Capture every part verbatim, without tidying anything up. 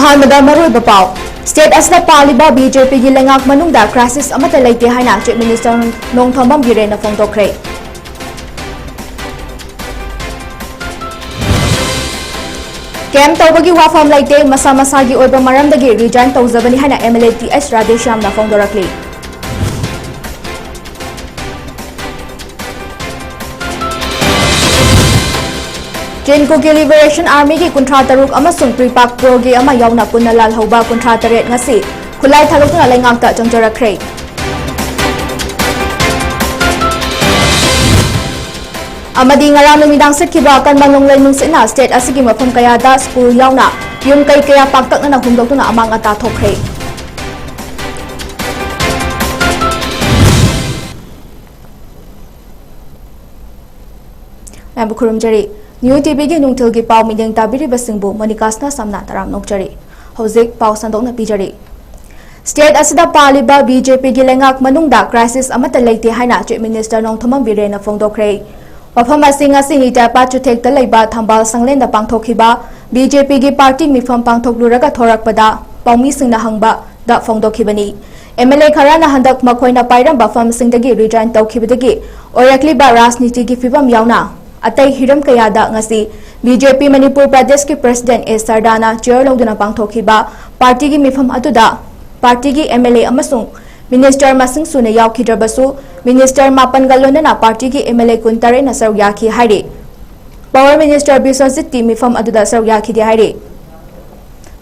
ꯑꯍꯥꯟꯕꯗ ꯃꯔꯨꯑꯣꯏꯕ ꯄꯥꯎ꯫ ꯁ꯭ꯇꯦꯠ ꯑꯁꯤꯗ ꯄꯥꯜꯂꯤꯕ ꯕꯤ ꯖꯦ ꯄꯤꯒꯤ ꯂꯩꯉꯥꯛ ꯃꯅꯨꯡꯗ ꯀ꯭ꯔꯥꯏꯁꯤꯁ ꯑꯃꯠꯇ ꯂꯩꯇꯦ ꯍꯥꯏꯅ ꯆꯤꯐ ꯃꯤꯅꯤꯁꯇꯔ ꯅꯣꯡꯊꯣꯝꯕꯝ ꯕꯤꯔꯦꯟꯅ ꯐꯣꯡꯗꯣꯛꯈ꯭ꯔꯦ꯫ ꯀꯦꯝ ꯇꯧꯕꯒꯤ ꯋꯥꯐꯝ ꯂꯩꯇꯦ, ꯃꯁꯥ ꯃꯁꯥꯒꯤ ꯑꯣꯏꯕ ꯃꯔꯝꯗꯒꯤ ꯔꯤꯖꯥꯏꯟ ꯇꯧꯖꯕꯅꯤ ꯍꯥꯏꯅ ꯑꯦꯝ ꯑꯦꯜ ꯑꯦ ꯇꯤ ꯑꯦꯁ ꯔꯥꯙꯦꯁ꯭ꯌꯥꯝꯅ ꯐꯣꯡꯗꯣꯔꯛꯂꯤ꯫ ꯆꯤꯟ ꯀꯨꯀꯤ ꯂꯤꯕꯔꯦꯁꯟ ꯑꯥꯔꯃꯤꯒꯤ ꯀꯨꯟꯊ꯭ꯔꯥ ꯇꯔꯨꯛ ꯑꯃꯁꯨꯡ ꯄ꯭ꯔꯤꯄꯥꯛ ꯄ꯭ꯔꯣꯒꯤ ꯑꯃ ꯌꯥꯎꯅ ꯄꯨꯟꯅ ꯂꯥꯜꯍꯧꯕ ꯀꯨꯟꯊ꯭ꯔꯥ ꯇꯔꯦꯠ ꯉꯁꯤ ꯈꯨꯠꯂꯥꯏ ꯊꯥꯗꯣꯛꯇꯨꯅ ꯂꯩꯉꯥꯛꯇ ꯆꯪꯖꯔꯛꯈ꯭ꯔꯦ꯫ ꯑꯃꯗꯤ ꯉꯔꯥꯡ ꯅꯨꯃꯤꯗꯥꯡ ꯁꯤꯠꯈꯤꯕ ꯑꯀꯟꯕ ꯅꯣꯡꯂꯩ ꯅꯨꯡꯁꯤꯠꯅ ꯁ꯭ꯇꯦꯠ ꯑꯁꯤꯒꯤ ꯃꯐꯝ ꯀꯌꯥꯗ ꯁ꯭ꯀꯨꯜ ꯌꯥꯎꯅ ꯌꯨꯝ ꯀꯩ ꯀꯌꯥ ꯄꯥꯛꯇꯛꯅꯅ ꯍꯨꯝꯗꯣꯛꯇꯨꯅ ꯑꯃꯥꯡ ꯑꯇꯥ ꯊꯣꯛꯈ꯭ꯔꯦ꯫ ꯃꯌꯥꯝꯕꯨ ꯈꯨꯔꯨꯝꯖꯔꯤ꯫ ꯅ꯭ꯌꯨ ꯇꯤ ꯚꯤꯒꯤ ꯅꯨꯡꯊꯤꯜꯒꯤ ꯄꯥꯎ ꯃꯤꯠꯌꯦꯡ ꯇꯥꯕꯤꯔꯤꯕꯁꯤꯡꯕꯨ ꯃꯣꯅꯤꯀꯥꯁꯅ ꯁꯝꯅ ꯇꯔꯥꯝꯅ ꯑꯣꯛꯆꯔꯤ꯫ ꯍꯧꯖꯤꯛ ꯄꯥꯎ ꯁꯟꯗꯣꯛꯅ ꯄꯤꯖꯔꯤ꯫ ꯁ꯭ꯇꯦꯠ ꯑꯁꯤꯗ ꯄꯥꯜꯂꯤꯕ ꯕꯤ ꯖꯦ ꯄꯤꯒꯤ ꯂꯩꯉꯥꯛ ꯃꯅꯨꯡꯗ ꯀ꯭ꯔꯥꯏꯁꯤꯁ ꯑꯃꯠꯇ ꯂꯩꯇꯦ ꯍꯥꯏꯅ ꯆꯤꯐ ꯃꯤꯅꯤꯁꯇꯔ ꯅꯣꯡꯊꯣꯝꯕꯝ ꯕꯤꯔꯦꯟꯅ ꯐꯣꯡꯗꯣꯛꯈ꯭ꯔꯦ꯫ ꯋꯥꯐꯝ ꯑꯁꯤ ꯉꯁꯤ ꯅꯤꯇꯥꯄꯥ ꯆꯨꯊꯦꯛꯇ ꯂꯩꯕ ꯊꯝꯕꯥꯜ ꯁꯪꯂꯦꯟꯗ ꯄꯥꯡꯊꯣꯛꯈꯤꯕ ꯕꯤ ꯖꯦ ꯄꯤꯒꯤ ꯄꯥꯔꯇꯤ ꯃꯤꯐꯝ ꯄꯥꯡꯊꯣꯛꯂꯨꯔꯒ ꯊꯣꯔꯛꯄꯗ ꯄꯥꯎꯃꯤꯁꯤꯡꯅ ꯍꯪꯕꯗ ꯐꯣꯡꯗꯣꯛꯈꯤꯕꯅꯤ꯫ ꯑꯦꯝ ꯑꯦꯜ ꯑꯦ ꯈꯔꯅ ꯍꯟꯗꯛ ꯃꯈꯣꯏꯅ ꯄꯥꯏꯔꯝꯕ ꯐꯝꯁꯤꯡꯗꯒꯤ ꯔꯤꯖꯥꯏꯟ ꯇꯧꯈꯤꯕꯗꯒꯤ ꯑꯣꯏꯔꯛꯂꯤꯕ ꯔꯥꯖꯅꯤꯇꯤꯒꯤ ꯐꯤꯕꯝ ꯌꯥꯎꯅ ꯑꯇꯩ ꯍꯤꯔꯝ ꯀꯌꯥꯗ ꯉꯁꯤ ꯕꯤ ꯖꯦ ꯄꯤ ꯃꯅꯤꯄꯨꯔ ꯄ꯭ꯔꯗꯦꯁꯀꯤ ꯄ꯭ꯔꯁꯤꯗꯦꯟ ꯑꯦ ꯁꯔꯗꯥꯅ ꯆꯤꯌꯔ ꯂꯧꯗꯨꯅ ꯄꯥꯡꯊꯣꯛꯈꯤꯕ ꯄꯥꯔꯇꯤꯒꯤ ꯃꯤꯐꯝ ꯑꯗꯨꯗ ꯄꯥꯔꯇꯤꯒꯤ ꯑꯦꯝ ꯑꯦꯜ ꯑꯦ ꯑꯃꯁꯨꯡ ꯃꯤꯅꯤꯁꯇꯔ ꯃꯁꯤꯡ ꯁꯨꯅ ꯌꯥꯎꯈꯤꯗ꯭ꯔꯕꯁꯨ ꯃꯤꯅꯤꯁꯇꯔ ꯃꯥꯄꯟꯒ ꯂꯣꯏꯅꯅ ꯄꯥꯔꯇꯤꯒꯤ ꯑꯦꯝ ꯑꯦꯜ ꯑꯦ ꯀꯨꯟꯇꯔꯦꯠꯅ ꯁꯔꯨꯛ ꯌꯥꯈꯤ ꯍꯥꯏꯔꯤ꯫ ꯄꯥꯋꯔ ꯃꯤꯅꯤꯁꯇꯔ ꯕꯤꯁ꯭ꯋꯖꯤꯠꯇꯤ ꯃꯤꯐꯝ ꯑꯗꯨꯗ ꯁꯔꯨꯛ ꯌꯥꯈꯤꯗꯦ ꯍꯥꯏꯔꯤ꯫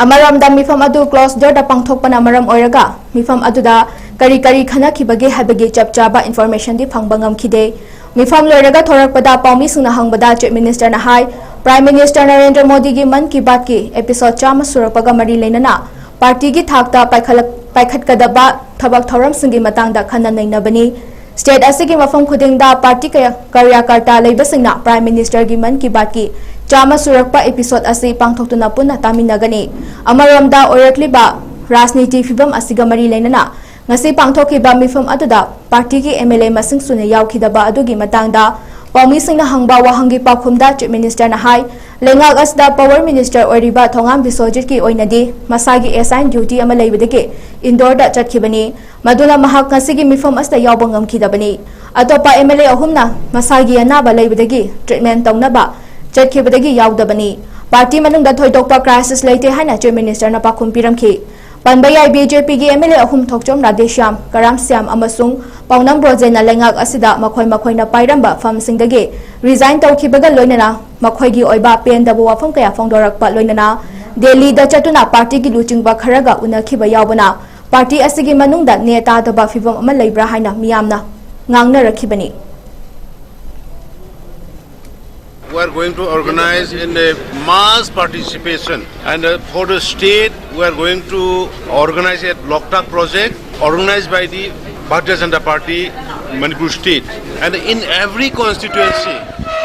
ꯑꯃꯔꯣꯝꯗ ꯃꯤꯐꯝ ꯑꯗꯨ ꯀ꯭ꯂꯣꯖ ꯗꯣꯔꯗ ꯄꯥꯡꯊꯣꯛꯄꯅ ꯃꯔꯝ ꯑꯣꯏꯔꯒ ꯃꯤꯐꯝ ꯑꯗꯨꯗ ꯀꯔꯤ ꯀꯔꯤ ꯈꯟꯅꯈꯤꯕꯒꯦ ꯍꯥꯏꯕꯒꯤ ꯆꯞ ꯆꯥꯕ ꯏꯟꯐꯣꯔꯃꯦꯁꯟꯗꯤ ꯐꯪꯕ ꯉꯝꯈꯤꯗꯦ꯫ ꯃꯤꯐꯝ ꯂꯣꯏꯔꯒ ꯊꯣꯔꯛꯄꯗ ꯄꯥꯎꯃꯤꯁꯤꯡꯅ ꯍꯪꯕꯗ ꯆꯤꯐ ꯃꯤꯅꯤꯁꯇꯔꯅ ꯍꯥꯏ, ꯄ꯭ꯔꯥꯏꯝ ꯃꯤꯅꯤꯁꯇꯔ ꯅꯔꯦꯟꯗ꯭ꯔ ꯃꯣꯗꯤꯒꯤ ꯃꯟ ꯀꯤ ꯕꯥꯠꯀꯤ ꯑꯦꯄꯤꯁꯣꯗ ꯆꯥꯝꯃ ꯁꯨꯔꯛꯄꯒ ꯃꯔꯤ ꯂꯩꯅꯅ ꯄꯥꯔꯇꯤꯒꯤ ꯊꯥꯛꯇ ꯄꯥꯏꯈꯠꯂꯛ-, ꯄꯥꯏꯈꯠꯀꯗꯕ ꯊꯕꯛ ꯊꯧꯔꯝꯁꯤꯡꯒꯤ ꯃꯇꯥꯡꯗ ꯈꯟꯅ ꯅꯩꯅꯕꯅꯤ꯫ ꯁ꯭ꯇꯦꯠ ꯑꯁꯤꯒꯤ ꯃꯐꯝ ꯈꯨꯗꯤꯡꯗ ꯄꯥꯔꯇꯤ ꯀꯌꯥ-, ꯀꯥꯔꯌꯥꯀꯔꯇꯥ ꯂꯩꯕꯁꯤꯡꯅ ꯄ꯭ꯔꯥꯏꯝ ꯃꯤꯅꯤꯁꯇꯔꯒꯤ ꯃꯟ ꯀꯤ ꯕꯥꯠꯀꯤ ꯆꯥꯝꯃ ꯁꯨꯔꯛꯄ ꯑꯦꯄꯤꯁꯣꯗ ꯑꯁꯤ ꯄꯥꯡꯊꯣꯛꯇꯨꯅ ꯄꯨꯟꯅ ꯇꯥꯃꯤꯟꯅꯒꯅꯤ꯫ ꯑꯃꯔꯣꯝꯗ ꯑꯣꯏꯔꯛꯂꯤꯕ ꯔꯥꯖꯅꯤꯇꯤ ꯐꯤꯕꯝ ꯑꯁꯤꯒ ꯃꯔꯤ ꯂꯩꯅꯅ ꯉꯁꯤ ꯄꯥꯡꯊꯣꯛꯈꯤꯕ ꯃꯤꯐꯝ ꯑꯗꯨꯗ ꯄꯥꯔꯇꯤꯒꯤ ꯑꯦꯝ ꯑꯦꯜ ꯑꯦ ꯃꯁꯤꯡ ꯁꯨꯅ ꯌꯥꯎꯈꯤꯗꯕ ꯑꯗꯨꯒꯤ ꯃꯇꯥꯡꯗ ꯄꯥꯎꯃꯤꯁꯤꯡꯅ ꯍꯪꯕ ꯋꯥꯍꯪꯒꯤ ꯄꯥꯎꯈꯨꯝꯗ Chief Ministerꯅ ꯍꯥꯏ, ꯂꯩꯉꯥꯛ ꯑꯁꯤꯗ Power Minister ꯑꯣꯏꯔꯤꯕ ꯊꯣꯉꯥꯝ ꯕꯤꯁ꯭ꯋꯖꯤꯠꯀꯤ ꯑꯣꯏꯅꯗꯤ ꯃꯁꯥꯒꯤ assign duty ꯑꯃ ꯂꯩꯕꯗꯒꯤ ꯏꯟꯗꯣꯔꯗ ꯆꯠꯈꯤꯕꯅꯤ꯫ ꯃꯗꯨꯅ ꯃꯍꯥꯛ ꯉꯁꯤꯒꯤ ꯃꯤꯐꯝ ꯑꯁꯤꯗ ꯌꯥꯎꯕ ꯉꯝꯈꯤꯗꯕꯅꯤ꯫ ꯑꯇꯣꯞꯄ MLA ꯑꯍꯨꯝꯅ ꯃꯁꯥꯒꯤ ꯑꯅꯥꯕ ꯂꯩꯕꯗꯒꯤ treatment ꯇꯧꯅꯕ ꯆꯠꯈꯤꯕꯗꯒꯤ ꯌꯥꯎꯗꯕꯅꯤ꯫ Party ꯃꯅꯨꯡꯗ ꯊꯣꯏꯗꯣꯛꯄ crisis ꯂꯩꯇꯦ ꯍꯥꯏꯅ Chief Ministerꯅ ꯄꯥꯎꯈꯨꯝ ꯄꯤꯔꯝꯈꯤ꯫ ꯄꯟꯕ ꯌꯥꯏ, BJPꯒꯤ MLA ꯑꯍꯨꯝ ꯊꯣꯛꯆꯣꯝ ꯔꯥꯙꯦꯁ꯭ꯌꯥꯝ, ꯀꯔꯥꯝ ꯁ꯭ꯌꯥꯝ ꯑꯃꯁꯨꯡ ꯄꯥꯎꯅꯝ ꯕ꯭ꯔꯣꯖꯦꯟꯅ ꯂꯩꯉꯥꯛ ꯑꯁꯤꯗ ꯃꯈꯣꯏ ꯃꯈꯣꯏꯅ ꯄꯥꯏꯔꯝꯕ ꯐꯝꯁꯤꯡꯗꯒꯤ resign ꯇꯧꯈꯤꯕꯒ ꯂꯣꯏꯅꯅ ꯃꯈꯣꯏꯒꯤ ꯑꯣꯏꯕ ꯄꯦꯟꯗꯕ ꯋꯥꯐꯝ ꯀꯌꯥ ꯐꯣꯡꯗꯣꯔꯛꯄ ꯂꯣꯏꯅꯅ ꯗꯦꯜꯂꯤꯗ ꯆꯠꯇꯨꯅ partyꯒꯤ ꯂꯨꯆꯤꯡꯕ ꯈꯔꯒ ꯎꯅꯈꯤꯕ ꯌꯥꯎꯕꯅ party ꯑꯁꯤꯒꯤ ꯃꯅꯨꯡꯗ ꯅꯦ ꯇꯥꯗꯕ ꯐꯤꯚꯝ ꯑꯃ ꯂꯩꯕ꯭ꯔꯥ ꯍꯥꯏꯅ ꯃꯤꯌꯥꯝꯅ ꯉꯥꯡꯅꯔꯛꯈꯤꯕꯅꯤ꯫ We are going to organize in a mass participation, and uh, for the state, we are going to organize at Loktak project, organized by the Bharatiya Janata Party, Manipur state. And in every constituency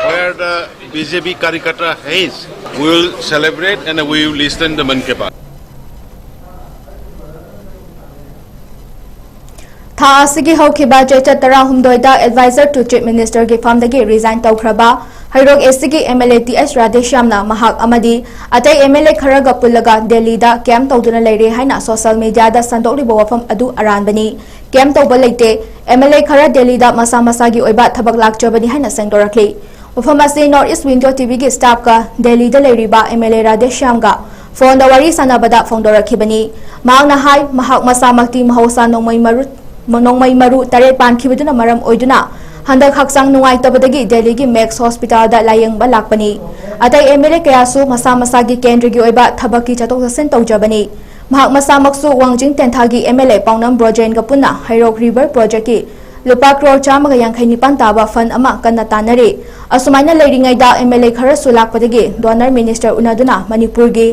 where the BJP karyakarta is, we will celebrate and we will listen the Mann Ki Baat. ꯊꯥ ꯑꯁꯤꯒꯤ ꯍꯧꯈꯤꯕ ꯆꯩꯆꯠ ꯇꯔꯥꯍꯨꯝꯗꯣꯏꯗ Advisor to Chief Ministerꯒꯤ ꯐꯝꯗꯒꯤ resign ꯇꯧꯈ꯭ꯔꯕ ꯍꯩꯔꯣꯛ ACꯒꯤ MLA T ꯑꯦꯁ ꯔꯥꯙꯦꯁ꯭ꯌꯥꯝꯅ ꯃꯍꯥꯛ ꯑꯃꯗꯤ ꯑꯇꯩ MLA ꯈꯔꯒ ꯄꯨꯜꯂꯒ ꯗꯦꯜꯂꯤꯗ camp ꯇꯧꯗꯨꯅ ꯂꯩꯔꯦ ꯍꯥꯏꯅ social mediaꯗ ꯁꯟꯗꯣꯛꯂꯤꯕ ꯋꯥꯐꯝ ꯑꯗꯨ ꯑꯔꯥꯟꯕꯅꯤ꯫ Camp ꯇꯧꯕ ꯂꯩꯇꯦ꯫ MLA ꯈꯔ ꯗꯦꯜꯂꯤꯗ ꯃꯁꯥ ꯃꯁꯥꯒꯤ ꯑꯣꯏꯕ ꯊꯕꯛ ꯂꯥꯛꯆꯕꯅꯤ ꯍꯥꯏꯅ ꯁꯦꯡꯗꯣꯔꯛꯂꯤ꯫ ꯋꯥꯐꯝ ꯑꯁꯤ North East Window TVꯒꯤ staffꯀ ꯗꯦꯜꯂꯤꯗ ꯂꯩꯔꯤꯕ MLA ꯔꯥꯙꯦꯁ꯭ꯌꯥꯝꯒ phoneꯗ ꯋꯥꯔꯤ ꯁꯥꯟꯅꯕꯗ ꯐꯣꯡꯗꯣꯔꯛꯈꯤꯕꯅꯤ꯫ ꯃꯍꯥꯛꯅ ꯍꯥꯏ, ꯃꯍꯥꯛ ꯃꯁꯥꯃꯛꯇꯤ ꯃꯍꯧꯁꯥ ꯅꯣꯡꯃꯩ ꯃꯔꯨ, ꯅꯣꯡꯃꯩ ꯃꯔꯨ ꯇꯔꯦꯠ ꯄꯥꯟꯈꯤꯕꯗꯨꯅ ꯃꯔꯝ ꯑꯣꯏꯗꯨꯅ ꯍꯟꯗꯛ ꯍꯛꯆꯥꯡ ꯅꯨꯡꯉꯥꯏꯇꯕꯗꯒꯤ ꯗꯦꯜꯂꯤꯒꯤ Max Hospitalꯗ ꯂꯥꯌꯦꯡꯕ ꯂꯥꯛꯄꯅꯤ꯫ ꯑꯇꯩ MLA ꯀꯌꯥꯁꯨ ꯃꯁꯥ ꯃꯁꯥꯒꯤ ꯀꯦꯟꯗ꯭ꯔꯒꯤ ꯑꯣꯏꯕ ꯊꯕꯛꯀꯤ ꯆꯠꯊꯣꯛ ꯆꯠꯁꯤꯟ ꯇꯧꯖꯕꯅꯤ꯫ ꯃꯍꯥꯛ ꯃꯁꯥꯃꯛꯁꯨ ꯋꯥꯡꯖꯤꯡ ꯇꯦꯟꯊꯥꯒꯤ MLA ꯄꯥꯎꯅꯝ ꯕ꯭ꯔꯣꯖꯦꯟꯒ ꯄꯨꯟꯅ ꯍꯩꯔꯣꯛ River Projectꯀꯤ ꯂꯨꯄꯥ ꯀ꯭ꯔꯣꯔ ꯆꯥꯝꯃꯒ ꯌꯥꯡꯈꯩ ꯅꯤꯄꯥꯟ ꯇꯥꯕ fund ꯑꯃ ꯀꯟꯅ ꯇꯥꯟꯅꯔꯤ꯫ ꯑꯁꯨꯃꯥꯏꯅ ꯂꯩꯔꯤꯉꯩꯗ MLA ꯈꯔꯁꯨ ꯂꯥꯛꯄꯗꯒꯤ donor minister ꯎꯅꯗꯨꯅ ꯃꯅꯤꯄꯨꯔꯒꯤ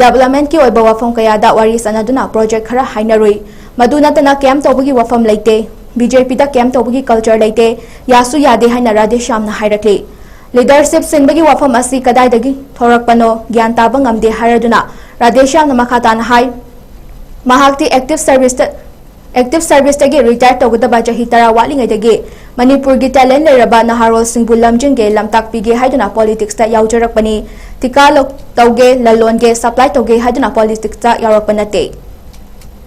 developmentꯀꯤ ꯑꯣꯏꯕ ꯋꯥꯐꯝ ꯀꯌꯥꯗ ꯋꯥꯔꯤ ꯁꯥꯟꯅꯗꯨꯅ project ꯈꯔ ꯍꯥꯏꯅꯔꯨꯏ꯫ ꯃꯗꯨ ꯅꯠꯇꯅ camp ꯇꯧꯕꯒꯤ ꯋꯥꯐꯝ ꯂꯩꯇꯦ꯫ BJPꯗ camp ꯇꯧꯕꯒꯤ culture ꯂꯩꯇꯦ꯫ ꯌꯥꯁꯨ ꯌꯥꯗꯦ ꯍꯥꯏꯅ ꯔꯥꯙꯦꯁ꯭ꯌꯥꯝꯅ ꯍꯥꯏꯔꯛꯂꯤ꯫ Leadership ꯁꯤꯟꯕꯒꯤ ꯋꯥꯐꯝ ꯑꯁꯤ ꯀꯗꯥꯏꯗꯒꯤ ꯊꯣꯔꯛꯄꯅꯣ ꯒ꯭ꯌꯥꯟ ꯇꯥꯕ ꯉꯝꯗꯦ ꯍꯥꯏꯔꯗꯨꯅ ꯔꯥꯙꯦꯁ꯭ꯌꯥꯝꯅ ꯃꯈꯥ ꯇꯥꯅ ꯍꯥꯏ, ꯃꯍꯥꯛꯇꯤ active serviceꯇ, active serviceꯇꯒꯤ retire ꯇꯧꯒꯗꯕ ꯆꯍꯤ ꯇꯔꯥ ꯋꯥꯠꯂꯤꯉꯩꯗꯒꯤ ꯃꯅꯤꯄꯨꯔꯒꯤ talent ꯂꯩꯔꯕ ꯅꯍꯥꯔꯣꯜꯁꯤꯡꯕꯨ ꯂꯝꯖꯤꯡꯒꯦ, ꯂꯝꯇꯥꯛꯄꯤꯒꯦ ꯍꯥꯏꯗꯨꯅ politicsꯇ ꯌꯥꯎꯖꯔꯛꯄꯅꯤ꯫ ꯊꯤꯀꯥ ꯂꯧ-, ꯇꯧꯒꯦ, ꯂꯂꯣꯟꯒꯦ, supply ꯇꯧꯒꯦ ꯍꯥꯏꯗꯨꯅ politicsꯇ ꯌꯥꯎꯔꯛꯄ ꯅꯠꯇꯦ꯫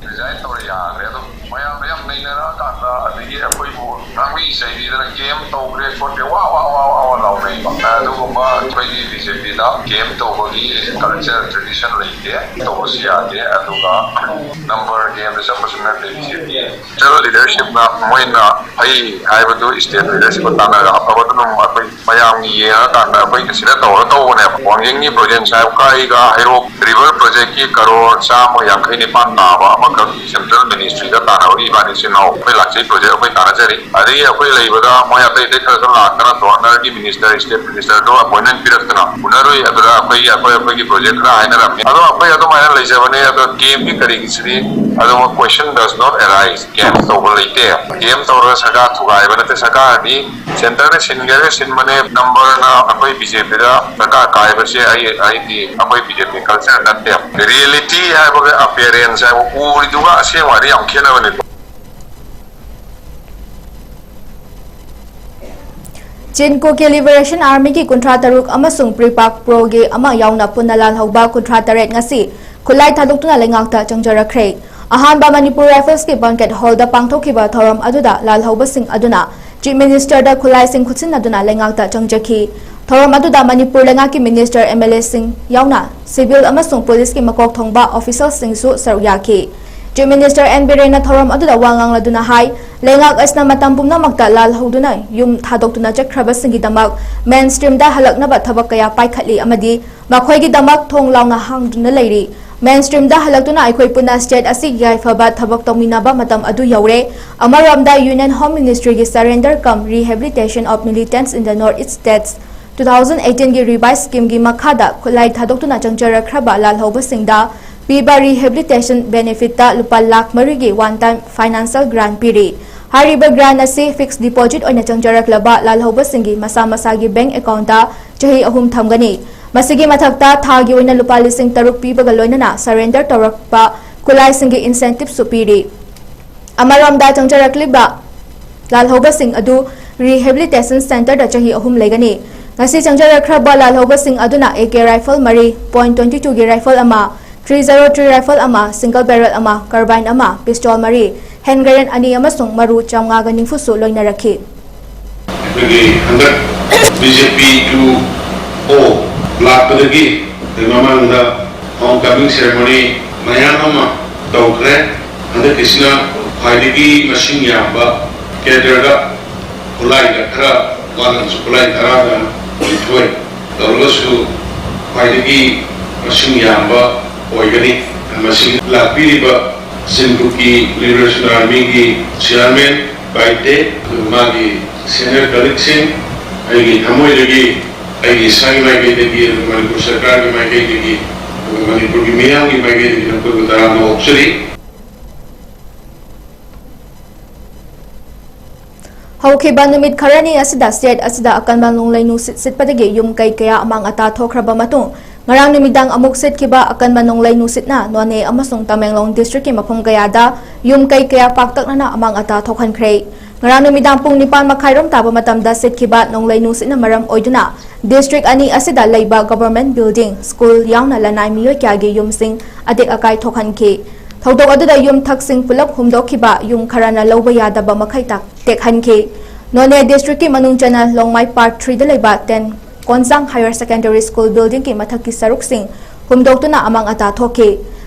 Resign ꯇꯧꯔꯦ, ꯌꯥꯈ꯭ꯔꯦ꯫ ꯑꯗꯨꯝ ꯃꯌꯥꯝꯅ ꯌꯥꯝ ꯅꯩꯅꯔꯛꯑꯀꯥꯟꯗ, ꯑꯗꯒꯤ ꯑꯩꯈꯣꯏꯕꯨ ꯉꯥꯡꯕꯤ ꯆꯩꯕꯤꯗꯅ ꯀꯦꯝ ꯇꯧꯈ꯭ꯔꯦ ꯈꯣꯠꯈ꯭ꯔꯦ, ꯋꯥ, ꯋꯥ, ꯋꯥ, ꯋꯥ, ꯋꯥ ꯂꯥꯎꯅꯩꯕ꯫ ꯑꯗꯨꯒꯨꯝꯕ ꯑꯩꯈꯣꯏꯒꯤ BJPꯗ ꯀꯦꯝ ꯇꯧꯕꯒꯤ culture, tradition ꯂꯩꯇꯦ, ꯇꯧꯕꯁꯨ ꯌꯥꯗꯦ꯫ ꯑꯗꯨꯒ number gameꯗ ꯆꯠꯄꯁꯨ ꯅꯠꯇꯦ BJP꯫ Central leadershipꯅ ꯃꯣꯏꯅ ꯐꯩ ꯍꯥꯏꯕꯗꯨ state leadershipꯀ ꯇꯥꯟꯅꯔꯒ ꯑꯐꯕꯗꯨ ꯑꯗꯨꯝ ꯑꯩꯈꯣꯏ ꯃꯌꯥꯝꯒꯤ ꯌꯦꯡꯉꯀꯥꯟꯗ ꯑꯩꯈꯣꯏ ꯁꯤꯗ ꯇꯧꯔ ꯇꯧꯕꯅꯦꯕ꯫ ꯋꯥꯡꯖꯤꯡꯒꯤ ꯕ꯭ꯔꯣꯖꯦꯟ ꯁꯥꯍꯦꯕ ꯀꯥꯏꯒ ꯍꯩꯔꯣꯛ river projectꯀꯤ ꯀꯔꯣꯔ ꯆꯥꯝꯃ ꯌꯥꯡꯈꯩ ꯅꯤꯄꯥꯟ ꯇꯥꯕ ꯑꯃꯈꯛ central ministryꯗ ꯇꯥꯟꯅꯕꯒꯤ ꯏꯕꯥꯅꯤ ꯏꯆꯤꯟ ꯏꯅꯥꯎ ꯑꯩꯈꯣꯏ ꯂꯥꯛꯆꯩ project ꯑꯩꯈꯣꯏ ꯇꯥꯟꯅꯖꯔꯤ꯫ ꯑꯗꯒꯤ ꯑꯩꯈꯣꯏ ꯂꯩꯕꯗ ꯃꯣꯏ ꯑꯇꯩ ꯑꯇꯩ ꯈꯔꯁꯨ ꯂꯥꯛꯇꯅ ꯒꯣꯕꯔꯅꯔꯒꯤ minister, state ministerꯗꯣ appointment ꯄꯤꯔꯛꯇꯅ ꯎꯅꯔꯨꯏ꯫ ꯑꯗꯨꯗ ꯑꯩꯈꯣꯏꯒꯤ, ꯑꯩꯈꯣꯏ, ꯑꯩꯈꯣꯏꯒꯤ project ꯈꯔ ꯍꯥꯏꯅꯔꯝꯃꯤ꯫ ꯑꯗꯣ ꯑꯩꯈꯣꯏ ꯑꯗꯨꯃꯥꯏꯅ ꯂꯩꯖꯕꯅꯦ꯫ ꯑꯗꯣ ꯀꯦꯝꯒꯤ ꯀꯔꯤꯒꯤꯁꯤꯗꯤ ꯑꯗꯨꯝ question does not arise꯫ ꯀꯦꯝ ꯇꯧꯕ ꯂꯩꯇꯦ꯫ ꯀꯦꯝ ꯇꯧꯔꯒ ꯁꯔꯀꯥꯔ ꯊꯨꯒꯥꯏꯕ ꯅꯠꯇꯦ꯫ ꯁꯔꯀꯥꯔꯗꯤ centreꯗ ꯁꯤꯟꯒꯦꯔꯒ ꯁꯤꯟꯕꯅꯦ꯫ Numberꯅ ꯑꯩꯈꯣꯏ BJPꯗ ꯁꯔꯀꯥꯔ ꯀꯥꯏꯕꯁꯦ ꯑꯩ, ꯑꯩꯗꯤ ꯑꯩꯈꯣꯏ BJP culture ꯅꯠꯇꯦ꯫ Reality ꯍꯥꯏꯕꯒ appearance ꯍꯥꯏꯕ ꯎꯔꯤꯗꯨꯒ ꯑꯁꯦꯡꯕꯗꯤ ꯌꯥꯝ ꯈꯦꯠꯅꯕꯅꯤꯀꯣ꯫ Chin Kuki Liberation Armyꯒꯤ ꯀꯨꯟꯊ꯭ꯔꯥ ꯇꯔꯨꯛ ꯑꯃꯁꯨꯡ PREPAK Proꯒꯤ ꯑꯃ ꯌꯥꯎꯅ ꯄꯨꯟꯅ ꯂꯥꯜꯍꯧꯕ ꯀꯨꯟꯊ꯭ꯔꯥ ꯇꯔꯦꯠ ꯉꯁꯤ ꯈꯨꯠꯂꯥꯏ ꯊꯥꯗꯣꯛꯇꯨꯅ ꯂꯩꯉꯥꯛꯇ ꯆꯪꯖꯔꯛꯈ꯭ꯔꯦ꯫ ꯑꯍꯥꯟꯕ ꯃꯅꯤꯄꯨꯔ Riflesꯀꯤ banquet hallꯗ ꯄꯥꯡꯊꯣꯛꯈꯤꯕ ꯊꯧꯔꯝ ꯑꯗꯨꯗ ꯂꯥꯜꯍꯧꯕꯁꯤꯡ ꯑꯗꯨꯅ Chief Ministerꯗ ꯈꯨꯠꯂꯥꯏꯁꯤꯡ ꯈꯨꯠꯁꯤꯟꯅꯗꯨꯅ ꯂꯩꯉꯥꯛꯇ ꯆꯪꯖꯈꯤ꯫ ꯊꯧꯔꯝ ꯑꯗꯨꯗ ꯃꯅꯤꯄꯨꯔ ꯂꯩꯉꯥꯛꯀꯤ minister, MLAꯁꯤꯡ ꯌꯥꯎꯅ civil ꯑꯃꯁꯨꯡ policeꯀꯤ ꯃꯀꯣꯛ ꯊꯣꯡꯕ officialꯁꯤꯡꯁꯨ ꯁꯔꯨꯛ ꯌꯥꯈꯤ꯫ Chief Minister N. ꯕꯤꯔꯦꯟꯅ ꯊꯧꯔꯝ ꯑꯗꯨꯗ ꯋꯥ ꯉꯥꯡꯂꯗꯨꯅ ꯍꯥꯏ, ꯂꯩꯉꯥꯛ ꯑꯁꯤꯅ ꯃꯇꯝ ꯄꯨꯝꯅꯃꯛꯇ ꯂꯥꯜꯍꯧꯗꯨꯅ ꯌꯨꯝ ꯊꯥꯗꯣꯛꯇꯨꯅ ꯆꯠꯈ꯭ꯔꯕꯁꯤꯡꯒꯤꯗꯃꯛ mainstreamꯗ ꯍꯜꯂꯛꯅꯕ ꯊꯕꯛ ꯀꯌꯥ ꯄꯥꯏꯈꯠꯂꯤ ꯑꯃꯗꯤ ꯃꯈꯣꯏꯒꯤꯗꯃꯛ ꯊꯣꯡ ꯂꯥꯎꯅ ꯍꯥꯡꯗꯨꯅ ꯂꯩꯔꯤ꯫ Mainstreamꯗ ꯍꯜꯂꯛꯇꯨꯅ ꯑꯩꯈꯣꯏ ꯄꯨꯟꯅ state ꯑꯁꯤꯒꯤ ꯌꯥꯏꯐꯕ ꯊꯕꯛ ꯇꯧꯃꯤꯟꯅꯕ ꯃꯇꯝ ꯑꯗꯨ ꯌꯧꯔꯦ꯫ ꯑꯃꯔꯣꯝꯗ Union Home Ministryꯒꯤ Surrender cum Rehabilitation of Militants in the North East States two thousand eighteenꯒꯤ revised schemeꯒꯤ ꯃꯈꯥꯗ ꯈꯨꯠꯂꯥꯏ ꯊꯥꯗꯣꯛꯇꯨꯅ ꯆꯪꯖꯔꯛꯈ꯭ꯔꯕ ꯂꯥꯜꯍꯧꯕꯁꯤꯡꯗ ꯄꯤꯕ rehabilitation benefitꯇ ꯂꯨꯄꯥ ꯂꯥꯈ ꯃꯔꯤꯒꯤ one time financial grant ꯄꯤꯔꯤ꯫ ꯍꯥꯏꯔꯤꯕ grant ꯑꯁꯤ fixed deposit ꯑꯣꯏꯅ ꯆꯪꯖꯔꯛꯂꯕ ꯂꯥꯜꯍꯧꯕꯁꯤꯡꯒꯤ ꯃꯁꯥ ꯃꯁꯥꯒꯤ bank accountꯇ ꯆꯍꯤ ꯑꯍꯨꯝ ꯊꯝꯒꯅꯤ꯫ ꯃꯁꯤꯒꯤ ꯃꯊꯛꯇ ꯊꯥꯒꯤ ꯑꯣꯏꯅ ꯂꯨꯄꯥ ꯂꯤꯁꯤꯡ ꯇꯔꯨꯛ ꯄꯤꯕꯒ ꯂꯣꯏꯅꯅ surrender ꯇꯧꯔꯛꯄ ꯈꯨꯠꯂꯥꯏꯁꯤꯡꯒꯤ incentiveꯁꯨ ꯄꯤꯔꯤ꯫ ꯑꯃꯔꯣꯝꯗ ꯆꯪꯖꯔꯛꯂꯤꯕ ꯂꯥꯜꯍꯧꯕꯁꯤꯡ ꯑꯗꯨ Rehabilitation Centreꯗ ꯆꯍꯤ ꯑꯍꯨꯝ ꯂꯩꯒꯅꯤ꯫ ꯉꯁꯤ ꯆꯪꯖꯔꯛꯈ꯭ꯔꯕ ꯂꯥꯜꯍꯧꯕꯁꯤꯡ ꯑꯗꯨꯅ AK rifle ꯃꯔꯤ, point twenty twoꯒꯤ rifle ꯑꯃ, three zero three rifle ꯑꯃ, single barrel ꯑꯃ, carbine ꯑꯃ, pistol ꯃꯔꯤ, hand grenade ꯑꯅꯤ ꯑꯃꯁꯨꯡ ꯃꯔꯨ ꯆꯥꯝꯃꯉꯥꯒ ꯅꯤꯐꯨꯁꯨ ꯂꯣꯏꯅꯔꯛꯈꯤ꯫ ꯑꯩꯈꯣꯏꯒꯤ ꯍꯟꯗꯛ BJP two O ꯂꯥꯛꯄꯗꯒꯤ ꯃꯃꯥꯡꯗ home coming ceremony ꯃꯌꯥꯝ ꯑꯃ ꯇꯧꯈ꯭ꯔꯦ꯫ ꯍꯟꯗꯛꯀꯤꯁꯤꯅ ꯈ꯭ꯋꯥꯏꯗꯒꯤ ꯃꯁꯤꯡ ꯌꯥꯝꯕ, cadreꯗ ꯈꯨꯠꯂꯥꯏꯗ ꯈꯔ ꯋꯥꯠꯂꯕꯁꯨ ꯈꯨꯠꯂꯥꯏ ꯇꯔꯥꯒ ꯅꯤꯊꯣꯏ ꯇꯧꯔꯒꯁꯨ ꯈ꯭ꯋꯥꯏꯗꯒꯤ ꯃꯁꯤꯡ ꯌꯥꯝꯕ ꯑꯣꯏꯒꯅꯤ꯫ ꯃꯁꯤ ꯂꯥꯛꯄꯤꯔꯤꯕ ꯆꯤꯟꯕꯨꯛꯀꯤ Liberation Armyꯒꯤ chairman ꯕꯥꯏꯇꯦ, ꯑꯗꯨꯒ ꯃꯥꯒꯤ senior colleagueꯁꯤꯡ, ꯑꯩꯒꯤ ꯊꯃꯣꯏꯗꯒꯤ, ꯑꯩꯒꯤ ꯏꯁꯥꯒꯤ ꯃꯥꯏꯀꯩꯗꯒꯤ, ꯑꯗꯨꯒ ꯃꯅꯤꯄꯨꯔ ꯁꯔꯀꯥꯔꯒꯤ ꯃꯥꯏꯀꯩꯗꯒꯤ, ꯑꯗꯨꯒ ꯃꯅꯤꯄꯨꯔꯒꯤ ꯃꯤꯌꯥꯝꯒꯤ ꯃꯥꯏꯀꯩꯗꯒꯤ ꯅꯈꯣꯏꯕꯨ ꯇꯔꯥꯝꯅ ꯑꯣꯛꯆꯔꯤ꯫ ꯍꯧꯈꯤꯕ ꯅꯨꯃꯤꯠ ꯈꯔꯅꯤ ꯑꯁꯤꯗ state ꯑꯁꯤꯗ ꯑꯀꯟꯕ ꯅꯣꯡꯂꯩ ꯅꯨꯡꯁꯤꯠ ꯁꯤꯠꯄꯗꯒꯤ ꯌꯨꯝ ꯀꯩ ꯀꯌꯥ ꯑꯃꯥꯡ ꯑꯇꯥ ꯊꯣꯛꯈ꯭ꯔꯕ ꯃꯇꯨꯡ, ꯉꯔꯥꯡ ꯅꯨꯃꯤꯗꯥꯡ ꯑꯃꯨꯛ ꯁꯤꯠꯈꯤꯕ ꯑꯀꯟꯕ ꯅꯣꯡꯂꯩ ꯅꯨꯡꯁꯤꯠꯅ ꯅꯣꯅꯦ ꯑꯃꯁꯨꯡ ꯇꯃꯦꯡꯂꯣꯡ districtꯀꯤ ꯃꯐꯝ ꯀꯌꯥꯗ ꯌꯨꯝ ꯀꯩ ꯀꯌꯥ ꯄꯥꯛꯇꯛꯅꯅ ꯑꯃꯥꯡ ꯑꯇꯥ ꯊꯣꯛꯍꯟꯈ꯭ꯔꯦ꯫ ꯉꯔꯥꯡ ꯅꯨꯃꯤꯗꯥꯡ ꯄꯨꯡ ꯅꯤꯄꯥꯟ ꯃꯈꯥꯏꯔꯣꯝ ꯇꯥꯕ ꯃꯇꯝꯗ ꯁꯤꯠꯈꯤꯕ ꯅꯣꯡꯂꯩ ꯅꯨꯡꯁꯤꯠꯅ ꯃꯔꯝ ꯑꯣꯏꯗꯨꯅ district ꯑꯅꯤ ꯑꯁꯤꯗ ꯂꯩꯕ government building, school ꯌꯥꯎꯅ ꯂꯅꯥꯏ ꯃꯤꯑꯣꯏ ꯀꯌꯥꯒꯤ ꯌꯨꯝꯁꯤꯡ ꯑꯇꯦꯛ ꯑꯀꯥꯏ ꯊꯣꯛꯍꯟꯈꯤ꯫ ꯊꯧꯗꯣꯛ ꯑꯗꯨꯗ ꯌꯨꯝꯊꯛꯁꯤꯡ ꯄꯨꯂꯞ ꯍꯨꯝꯗꯣꯛꯈꯤꯕ, ꯌꯨꯝ ꯈꯔꯅ ꯂꯧꯕ ꯌꯥꯗꯕ ꯃꯈꯩ ꯇꯥꯛ-, ꯇꯦꯛꯍꯟꯈꯤ꯫ ꯅꯣꯅꯦ districtꯀꯤ ꯃꯅꯨꯡ ꯆꯟꯅ ꯂꯣꯡꯃꯥꯏ part threeꯗ ꯂꯩꯕ ten ꯀꯣꯟꯁꯥꯡ Higher Secondary School buildingꯒꯤ ꯃꯊꯛꯀꯤ ꯁꯔꯨꯛꯁꯤꯡ ꯍꯨꯝꯗꯣꯛꯇꯨꯅ ꯑꯃꯥꯡ ꯑꯇꯥ ꯊꯣꯛꯈꯤ꯫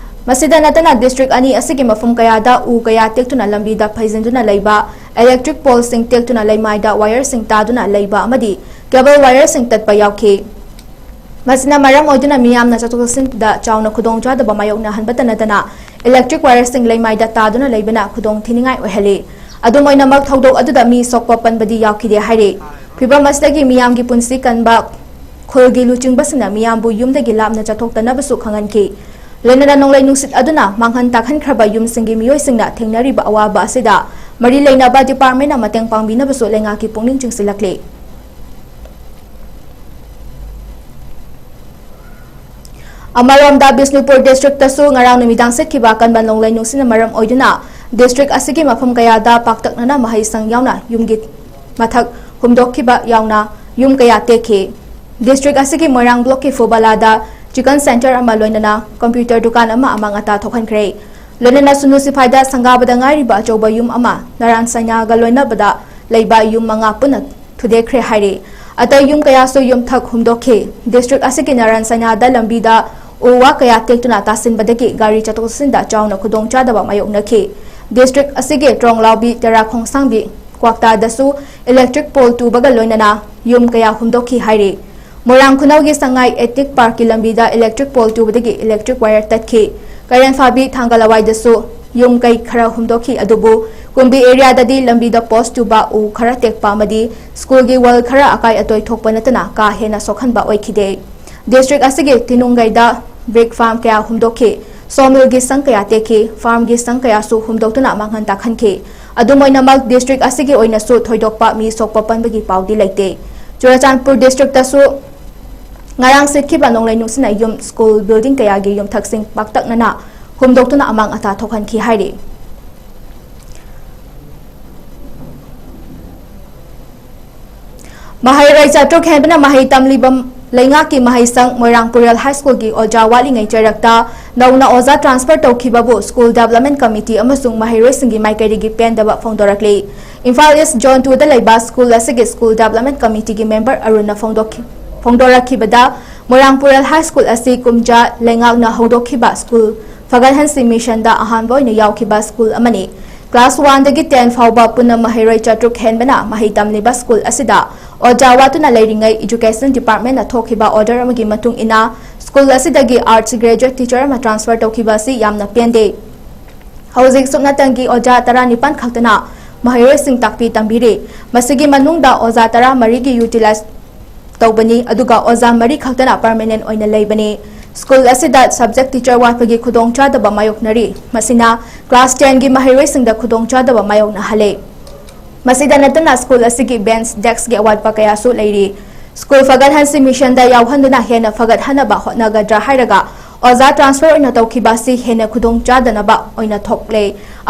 ꯃꯁꯤꯗ ꯅꯠꯇꯅ district ꯑꯅꯤ ꯑꯁꯤꯒꯤ ꯃꯐꯝ ꯀꯌꯥꯗ ꯎ ꯀꯌꯥ ꯇꯦꯛꯇꯨꯅ ꯂꯝꯕꯤꯗ ꯐꯩꯖꯤꯟꯗꯨꯅ ꯂꯩꯕ, electric poleꯁꯤꯡ ꯇꯦꯛꯇꯨꯅ ꯂꯩꯃꯥꯏꯗ wireꯁꯤꯡ ꯇꯥꯗꯨꯅ ꯂꯩꯕ ꯑꯃꯗꯤ cable wireꯁꯤꯡ ꯇꯠꯄ ꯌꯥꯎꯈꯤ꯫ ꯃꯁꯤꯅ ꯃꯔꯝ ꯑꯣꯏꯗꯨꯅ ꯃꯤꯌꯥꯝꯅ ꯆꯠꯊꯣꯛ ꯆꯠꯁꯤꯟꯗ ꯆꯥꯎꯅ ꯈꯨꯗꯣꯡꯆꯥꯗꯕ ꯃꯥꯌꯣꯛꯅꯍꯟꯕꯇ ꯅꯠꯇꯅ electric wireꯁꯤꯡ ꯂꯩꯃꯥꯏꯗ ꯇꯥꯗꯨꯅ ꯂꯩꯕꯅ ꯈꯨꯗꯣꯡ ꯊꯤꯅꯤꯡꯉꯥꯏ ꯑꯣꯏꯍꯜꯂꯤ꯫ ꯑꯗꯨꯝ ꯑꯣꯏꯅꯃꯛ, ꯊꯧꯗꯣꯛ ꯑꯗꯨꯗ ꯃꯤ ꯁꯣꯛꯄ ꯄꯟꯕꯗꯤ ꯌꯥꯎꯈꯤꯗꯦ ꯍꯥꯏꯔꯤ꯫ ꯐꯤꯚꯝ ꯑꯁꯤꯗꯒꯤ ꯃꯤꯌꯥꯝꯒꯤ ꯄꯨꯟꯁꯤ ꯀꯟꯕ ꯈꯨꯜꯒꯤ ꯂꯨꯆꯤꯡꯕꯁꯤꯡꯅ ꯃꯤꯌꯥꯝꯕꯨ ꯌꯨꯝꯗꯒꯤ ꯂꯥꯞꯅ ꯆꯠꯊꯣꯛꯇꯅꯕꯁꯨ ꯈꯪꯍꯟꯈꯤ꯫ ꯂꯣꯏꯅꯅ ꯅꯣꯡꯂꯩ ꯅꯨꯡꯁꯤꯠ ꯑꯗꯨꯅ ꯃꯥꯡꯍꯟ ꯇꯥꯛꯍꯟꯈ꯭ꯔꯕ ꯌꯨꯝꯁꯤꯡꯒꯤ ꯃꯤꯑꯣꯏꯁꯤꯡꯅ ꯊꯦꯡꯅꯔꯤꯕ ꯑꯋꯥꯕ ꯑꯁꯤꯗ ꯃꯔꯤ ꯂꯩꯅꯕ departmentꯅ ꯃꯇꯦꯡ ꯄꯥꯡꯕꯤꯅꯕꯁꯨ ꯂꯩꯉꯥꯛꯀꯤ ꯄꯨꯛꯅꯤꯡ ꯆꯤꯡꯁꯤꯜꯂꯛꯂꯤ꯫ ꯑꯃꯔꯣꯝꯗ, ꯕꯤꯁꯅꯨꯄꯨꯔ districtꯇꯁꯨ ꯉꯔꯥꯡ ꯅꯨꯃꯤꯗꯥꯡ ꯁꯤꯠꯈꯤꯕ ꯑꯀꯟꯕ ꯅꯣꯡꯂꯩ ꯅꯨꯡꯁꯤꯠꯅ ꯃꯔꯝ ꯑꯣꯏꯗꯨꯅ District ꯑꯁꯤꯒꯤ ꯃꯐꯝ ꯀꯌꯥꯗ ꯄꯥꯛꯇꯛꯅꯅ ꯃꯍꯩꯁꯪ ꯌꯥꯎꯅ ꯌꯨꯝꯒꯤ ꯃꯊꯛ ꯍꯨꯝꯗꯣꯛꯈꯤꯕ ꯌꯥꯎꯅ ꯌꯨꯝ ꯀꯌꯥ ꯇꯦꯛꯈꯤ꯫ District ꯑꯁꯤꯒꯤ ꯃꯣꯏꯔꯥꯡ blockꯀꯤ ꯐꯨꯕꯂꯥꯗ chicken centre ꯑꯃ ꯂꯣꯏꯅꯅ computer ꯗꯨꯀꯥꯟ ꯑꯃ ꯑꯃꯥꯡ ꯑꯇꯥ ꯊꯣꯛꯍꯟꯈ꯭ꯔꯦ꯫ ꯂꯣꯏꯅꯅ ꯁꯨꯅꯨ ꯁꯤꯐꯥꯏꯗ ꯁꯪꯒꯥꯕꯗ ꯉꯥꯏꯔꯤꯕ ꯑꯆꯧꯕ ꯌꯨꯝ ꯑꯃ ꯅꯔꯥꯟ ꯁꯥꯏꯅꯥꯒ ꯂꯣꯏꯅꯕꯗ ꯂꯩꯕ ꯌꯨꯝ ꯃꯉꯥ ꯄꯨꯟꯅ ꯊꯨꯗꯦꯛꯈ꯭ꯔꯦ ꯍꯥꯏꯔꯤ꯫ ꯑꯇꯩ ꯌꯨꯝ ꯀꯌꯥꯁꯨ ꯌꯨꯝꯊꯛ ꯍꯨꯝꯗꯣꯛꯈꯤ꯫ District ꯑꯁꯤꯒꯤ ꯅꯔꯥꯟ ꯁꯥꯏꯅꯥꯗ ꯂꯝꯕꯤꯗ ꯎ ꯋꯥ ꯀꯌꯥ ꯇꯦꯛꯇꯨꯅ ꯇꯥꯁꯤꯟꯕꯗꯒꯤ ꯒꯥꯔꯤ ꯆꯠꯊꯣꯛ ꯆꯠꯁꯤꯟꯗ ꯆꯥꯎꯅ ꯈꯨꯗꯣꯡꯆꯥꯗꯕ ꯃꯥꯌꯣꯛꯅꯈꯤ꯫ District ꯑꯁꯤꯒꯤ ꯇ꯭ꯔꯣꯡꯂꯥꯎꯕꯤ, ꯇꯦꯔꯥ ꯈꯣꯡꯁꯥꯡꯕꯤ, ꯀ꯭ꯋꯥꯛꯇꯥꯗꯁꯨ electric pole ꯇꯨꯕꯒ ꯂꯣꯏꯅꯅ ꯌꯨꯝ ꯀꯌꯥ ꯍꯨꯝꯗꯣꯛꯈꯤ ꯍꯥꯏꯔꯤ꯫ ꯃꯣꯏꯔꯥꯡ ꯈꯨꯅꯧꯒꯤ ꯁꯉꯥꯏ Ethnic Parkꯀꯤ ꯂꯝꯕꯤꯗ electric pole ꯇꯨꯕꯗꯒꯤ electric wire ꯇꯠꯈꯤ꯫ ꯀꯩꯔꯦꯟꯐꯥꯕꯤ ꯊꯥꯡꯒ ꯂꯋꯥꯏꯗꯁꯨ ꯌꯨꯝ ꯀꯩ ꯈꯔ ꯍꯨꯝꯗꯣꯛꯈꯤ, ꯑꯗꯨꯕꯨ ꯀꯨꯝꯕꯤ areaꯗꯗꯤ ꯂꯝꯕꯤꯗ post ꯇꯨꯕ ꯎ ꯈꯔ ꯇꯦꯛꯄ ꯑꯃꯗꯤ schoolꯒꯤ wall ꯈꯔ ꯑꯀꯥꯏ ꯑꯇꯣꯏ ꯊꯣꯛꯄ ꯅꯠꯇꯅ ꯀꯥ ꯍꯦꯟꯅ ꯁꯣꯛꯍꯟꯕ ꯑꯣꯏꯈꯤꯗꯦ꯫ District ꯑꯁꯤꯒꯤ ꯇꯤꯅꯨꯡꯒꯩꯗ brick farm ꯀꯌꯥ ꯍꯨꯝꯗꯣꯛꯈꯤ꯫ Sawmillꯒꯤ ꯁꯪ ꯀꯌꯥ ꯇꯦꯛꯈꯤ꯫ Farmꯒꯤ ꯁꯪ ꯀꯌꯥꯁꯨ ꯍꯨꯝꯗꯣꯛꯇꯨꯅ ꯃꯥꯡꯍꯟ ꯇꯥꯛꯍꯟꯈꯤ꯫ ꯑꯗꯨꯝ ꯑꯣꯏꯅꯃꯛ, district ꯑꯁꯤꯒꯤ ꯑꯣꯏꯅꯁꯨ ꯊꯣꯏꯗꯣꯛꯄ ꯃꯤ ꯁꯣꯛꯄ ꯄꯟꯕꯒꯤ ꯄꯥꯎꯗꯤ ꯂꯩꯇꯦ꯫ ꯆꯨꯔꯆꯥꯟꯄꯨꯔ districtꯇꯁꯨ ꯉꯔꯥꯡ ꯁꯤꯠꯈꯤꯕ ꯅꯣꯡꯂꯩ ꯅꯨꯡꯁꯤꯠꯅ ꯌꯨꯝ, school building ꯀꯌꯥꯒꯤ ꯌꯨꯝꯊꯛꯁꯤꯡ ꯄꯥꯛꯇꯛꯅꯅ ꯍꯨꯝꯗꯣꯛꯇꯨꯅ ꯑꯃꯥꯡ ꯑꯇꯥ ꯊꯣꯛꯍꯟꯈꯤ ꯍꯥꯏꯔꯤ꯫ ꯃꯍꯩꯔꯣꯏ ꯆꯥꯇ꯭ꯔꯨꯛ ꯍꯦꯟꯕꯅ ꯃꯍꯩ ꯇꯝꯂꯤꯕ ꯂꯩꯉꯥꯛꯀꯤ ꯃꯍꯩꯁꯪ ꯃꯣꯏꯔꯥꯡ ꯄꯨꯔꯦꯜ High Schoolꯒꯤ ꯑꯣꯖꯥ ꯋꯥꯠꯂꯤꯉꯩ ꯆꯩꯔꯛꯇ ꯅꯧꯅ ꯑꯣꯖꯥ transfer ꯇꯧꯈꯤꯕꯕꯨ School Development Committee ꯑꯃꯁꯨꯡ ꯃꯍꯩꯔꯣꯏꯁꯤꯡꯒꯤ ꯃꯥꯏꯀꯩꯗꯒꯤ ꯄꯦꯟꯗꯕ ꯐꯣꯡꯗꯣꯔꯛꯂꯤ꯫ ꯏꯝꯐꯥꯜ East Zone twoꯗ ꯂꯩꯕ school ꯑꯁꯤꯒꯤ School Development Committeeꯒꯤ member ꯑꯔꯨꯟꯅ ꯐꯣꯡꯗꯣꯛꯈꯤ-, ꯐꯣꯡꯗꯣꯔꯛꯈꯤꯕꯗ, ꯃꯣꯏꯔꯥꯡ ꯄꯨꯔꯦꯜ High School ꯑꯁꯤ ꯀꯨꯝꯖꯥ ꯂꯩꯉꯥꯛꯅ ꯍꯧꯗꯣꯛꯈꯤꯕ school ꯐꯒꯠꯍꯟꯁꯤ missionꯗ ꯑꯍꯥꯟꯕ ꯑꯣꯏꯅ ꯌꯥꯎꯈꯤꯕ school ꯑꯃꯅꯤ꯫ Class oneꯗꯒꯤ ten ꯐꯥꯎꯕ ꯄꯨꯟꯅ ꯃꯍꯩꯔꯣꯏ ꯆꯥꯇ꯭ꯔꯨꯛ ꯍꯦꯟꯕꯅ ꯃꯍꯩ ꯇꯝꯂꯤꯕ school ꯑꯁꯤꯗ ꯑꯣꯖꯥ ꯋꯥꯠꯇꯨꯅ ꯂꯩꯔꯤꯉꯩ Education Departmentꯅ ꯊꯣꯛꯈꯤꯕ order ꯑꯃꯒꯤ ꯃꯇꯨꯡ ꯏꯟꯅ school ꯑꯁꯤꯗꯒꯤ Arts graduate teacher ꯑꯃ transfer ꯇꯧꯈꯤꯕ ꯑꯁꯤ ꯌꯥꯝꯅ ꯄꯦꯟꯗꯦ꯫ ꯍꯧꯖꯤꯛ ꯁꯨꯞꯅꯇꯪꯒꯤ ꯑꯣꯖꯥ ꯇꯔꯥꯅꯤꯄꯥꯟ ꯈꯛꯇꯅ ꯃꯍꯩꯔꯣꯏꯁꯤꯡ ꯇꯥꯛꯄꯤ ꯇꯝꯕꯤꯔꯤ꯫ ꯃꯁꯤꯒꯤ ꯃꯅꯨꯡꯗ ꯑꯣꯖꯥ ꯇꯔꯥꯃꯔꯤꯒꯤ utilize ꯇꯧꯕꯅꯤ, ꯑꯗꯨꯒ ꯑꯣꯖꯥ ꯃꯔꯤ ꯈꯛꯇꯅ permanent ꯑꯣꯏꯅ ꯂꯩꯕꯅꯤ꯫ School ꯑꯁꯤꯗ subject teacher ꯋꯥꯠꯄꯒꯤ ꯈꯨꯗꯣꯡꯆꯥꯗꯕ ꯃꯥꯌꯣꯛꯅꯔꯤ꯫ ꯃꯁꯤꯅ class tenꯒꯤ ꯃꯍꯩꯔꯣꯏꯁꯤꯡꯗ ꯈꯨꯗꯣꯡꯆꯥꯗꯕ ꯃꯥꯌꯣꯛꯅꯍꯜꯂꯦ꯫ ꯃꯁꯤꯗ ꯅꯠꯇꯅ school ꯑꯁꯤꯒꯤ bench, deskꯀꯤ ꯑꯋꯥꯠꯄ ꯀꯌꯥꯁꯨ ꯂꯩꯔꯤ꯫ School ꯐꯒꯠꯍꯟꯁꯤ missionꯗ ꯌꯥꯎꯍꯟꯗꯨꯅ ꯍꯦꯟꯅ ꯐꯒꯠꯍꯟꯅꯕ ꯍꯣꯠꯅꯒꯗ꯭ꯔꯥ ꯍꯥꯏꯔꯒ ꯑꯣꯖꯥ ꯇ꯭ꯔꯥꯟꯁꯐꯔ ꯑꯣꯏꯅ ꯇꯧꯈꯤꯕ ꯑꯁꯤ ꯍꯦꯟꯅ ꯈꯨꯗꯣꯡ ꯆꯥꯗꯅꯕ ꯑꯣꯏꯅ ꯊꯣꯛꯂꯦ꯫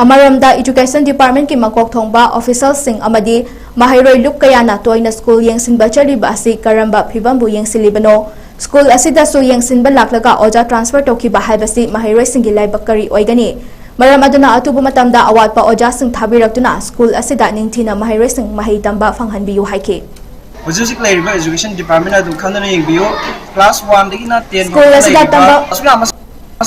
ꯑꯃꯔꯣꯝꯗ, ꯏꯗꯨꯀꯦꯁꯟ ꯗꯤꯄꯥꯔꯠꯃꯦꯟꯠꯀꯤ ꯃꯀꯣꯛ ꯊꯣꯡꯕ ꯑꯣꯐꯤꯁꯤꯌꯦꯜꯁꯤꯡ ꯑꯃꯗꯤ ꯃꯍꯩꯔꯣꯏ ꯂꯨꯞ ꯀꯌꯥꯅ ꯇꯣꯏꯅ ꯁ꯭ꯀꯨꯜ ꯌꯦꯡꯁꯤꯟꯕ ꯆꯠꯂꯤꯕ ꯑꯁꯤ ꯀꯔꯝꯕ ꯐꯤꯕꯝꯕꯨ ꯌꯦꯡꯁꯤꯜꯂꯤꯕꯅꯣ? ꯁ꯭ꯀꯨꯜ ꯑꯁꯤꯗꯁꯨ ꯌꯦꯡꯁꯤꯟꯕ ꯂꯥꯛꯂꯒ ꯑꯣꯖꯥ ꯇ꯭ꯔꯥꯟꯁꯐꯔ ꯇꯧꯈꯤꯕ ꯍꯥꯏꯕꯁꯤ ꯃꯍꯩꯔꯣꯏꯁꯤꯡꯒꯤ ꯂꯥꯏꯕꯛ ꯀꯔꯤ ꯑꯣꯏꯒꯅꯤ? ꯃꯔꯝ ꯑꯗꯨꯅ ꯑꯊꯨꯕ ꯃꯇꯝꯗ ꯑꯋꯥꯠꯄ ꯑꯣꯖꯥꯁꯤꯡ ꯊꯥꯕꯤꯔꯛꯇꯨꯅ ꯁ꯭ꯀꯨꯜ ꯑꯁꯤꯗ ꯅꯤꯡꯊꯤꯅ ꯃꯍꯩꯔꯣꯏꯁꯤꯡ ꯃꯍꯩ ꯇꯝꯕ ꯐꯪꯍꯟꯕꯤꯌꯨ ꯍꯥꯏꯈꯤ꯫ ꯍꯧꯖꯤꯛ ꯍꯧꯖꯤꯛ ꯂꯩꯔꯤꯕ ꯏꯗꯨꯀꯦꯁꯟ ꯗꯤꯄꯥꯔꯠꯃꯦꯟ ꯑꯗꯨ ꯈꯪꯗꯅ ꯌꯦꯡꯕꯤꯌꯨ꯫ ꯀ꯭ꯂꯥꯁ ꯋꯥꯟꯗꯒꯤꯅ ꯇꯦꯟ ꯁ꯭ꯀꯨꯜ ꯐꯥꯎꯕ ꯑꯁꯤꯗ ꯂꯩꯔꯤꯕ ꯇꯝꯕ ꯑꯁꯨꯛ ꯌꯥꯝꯕ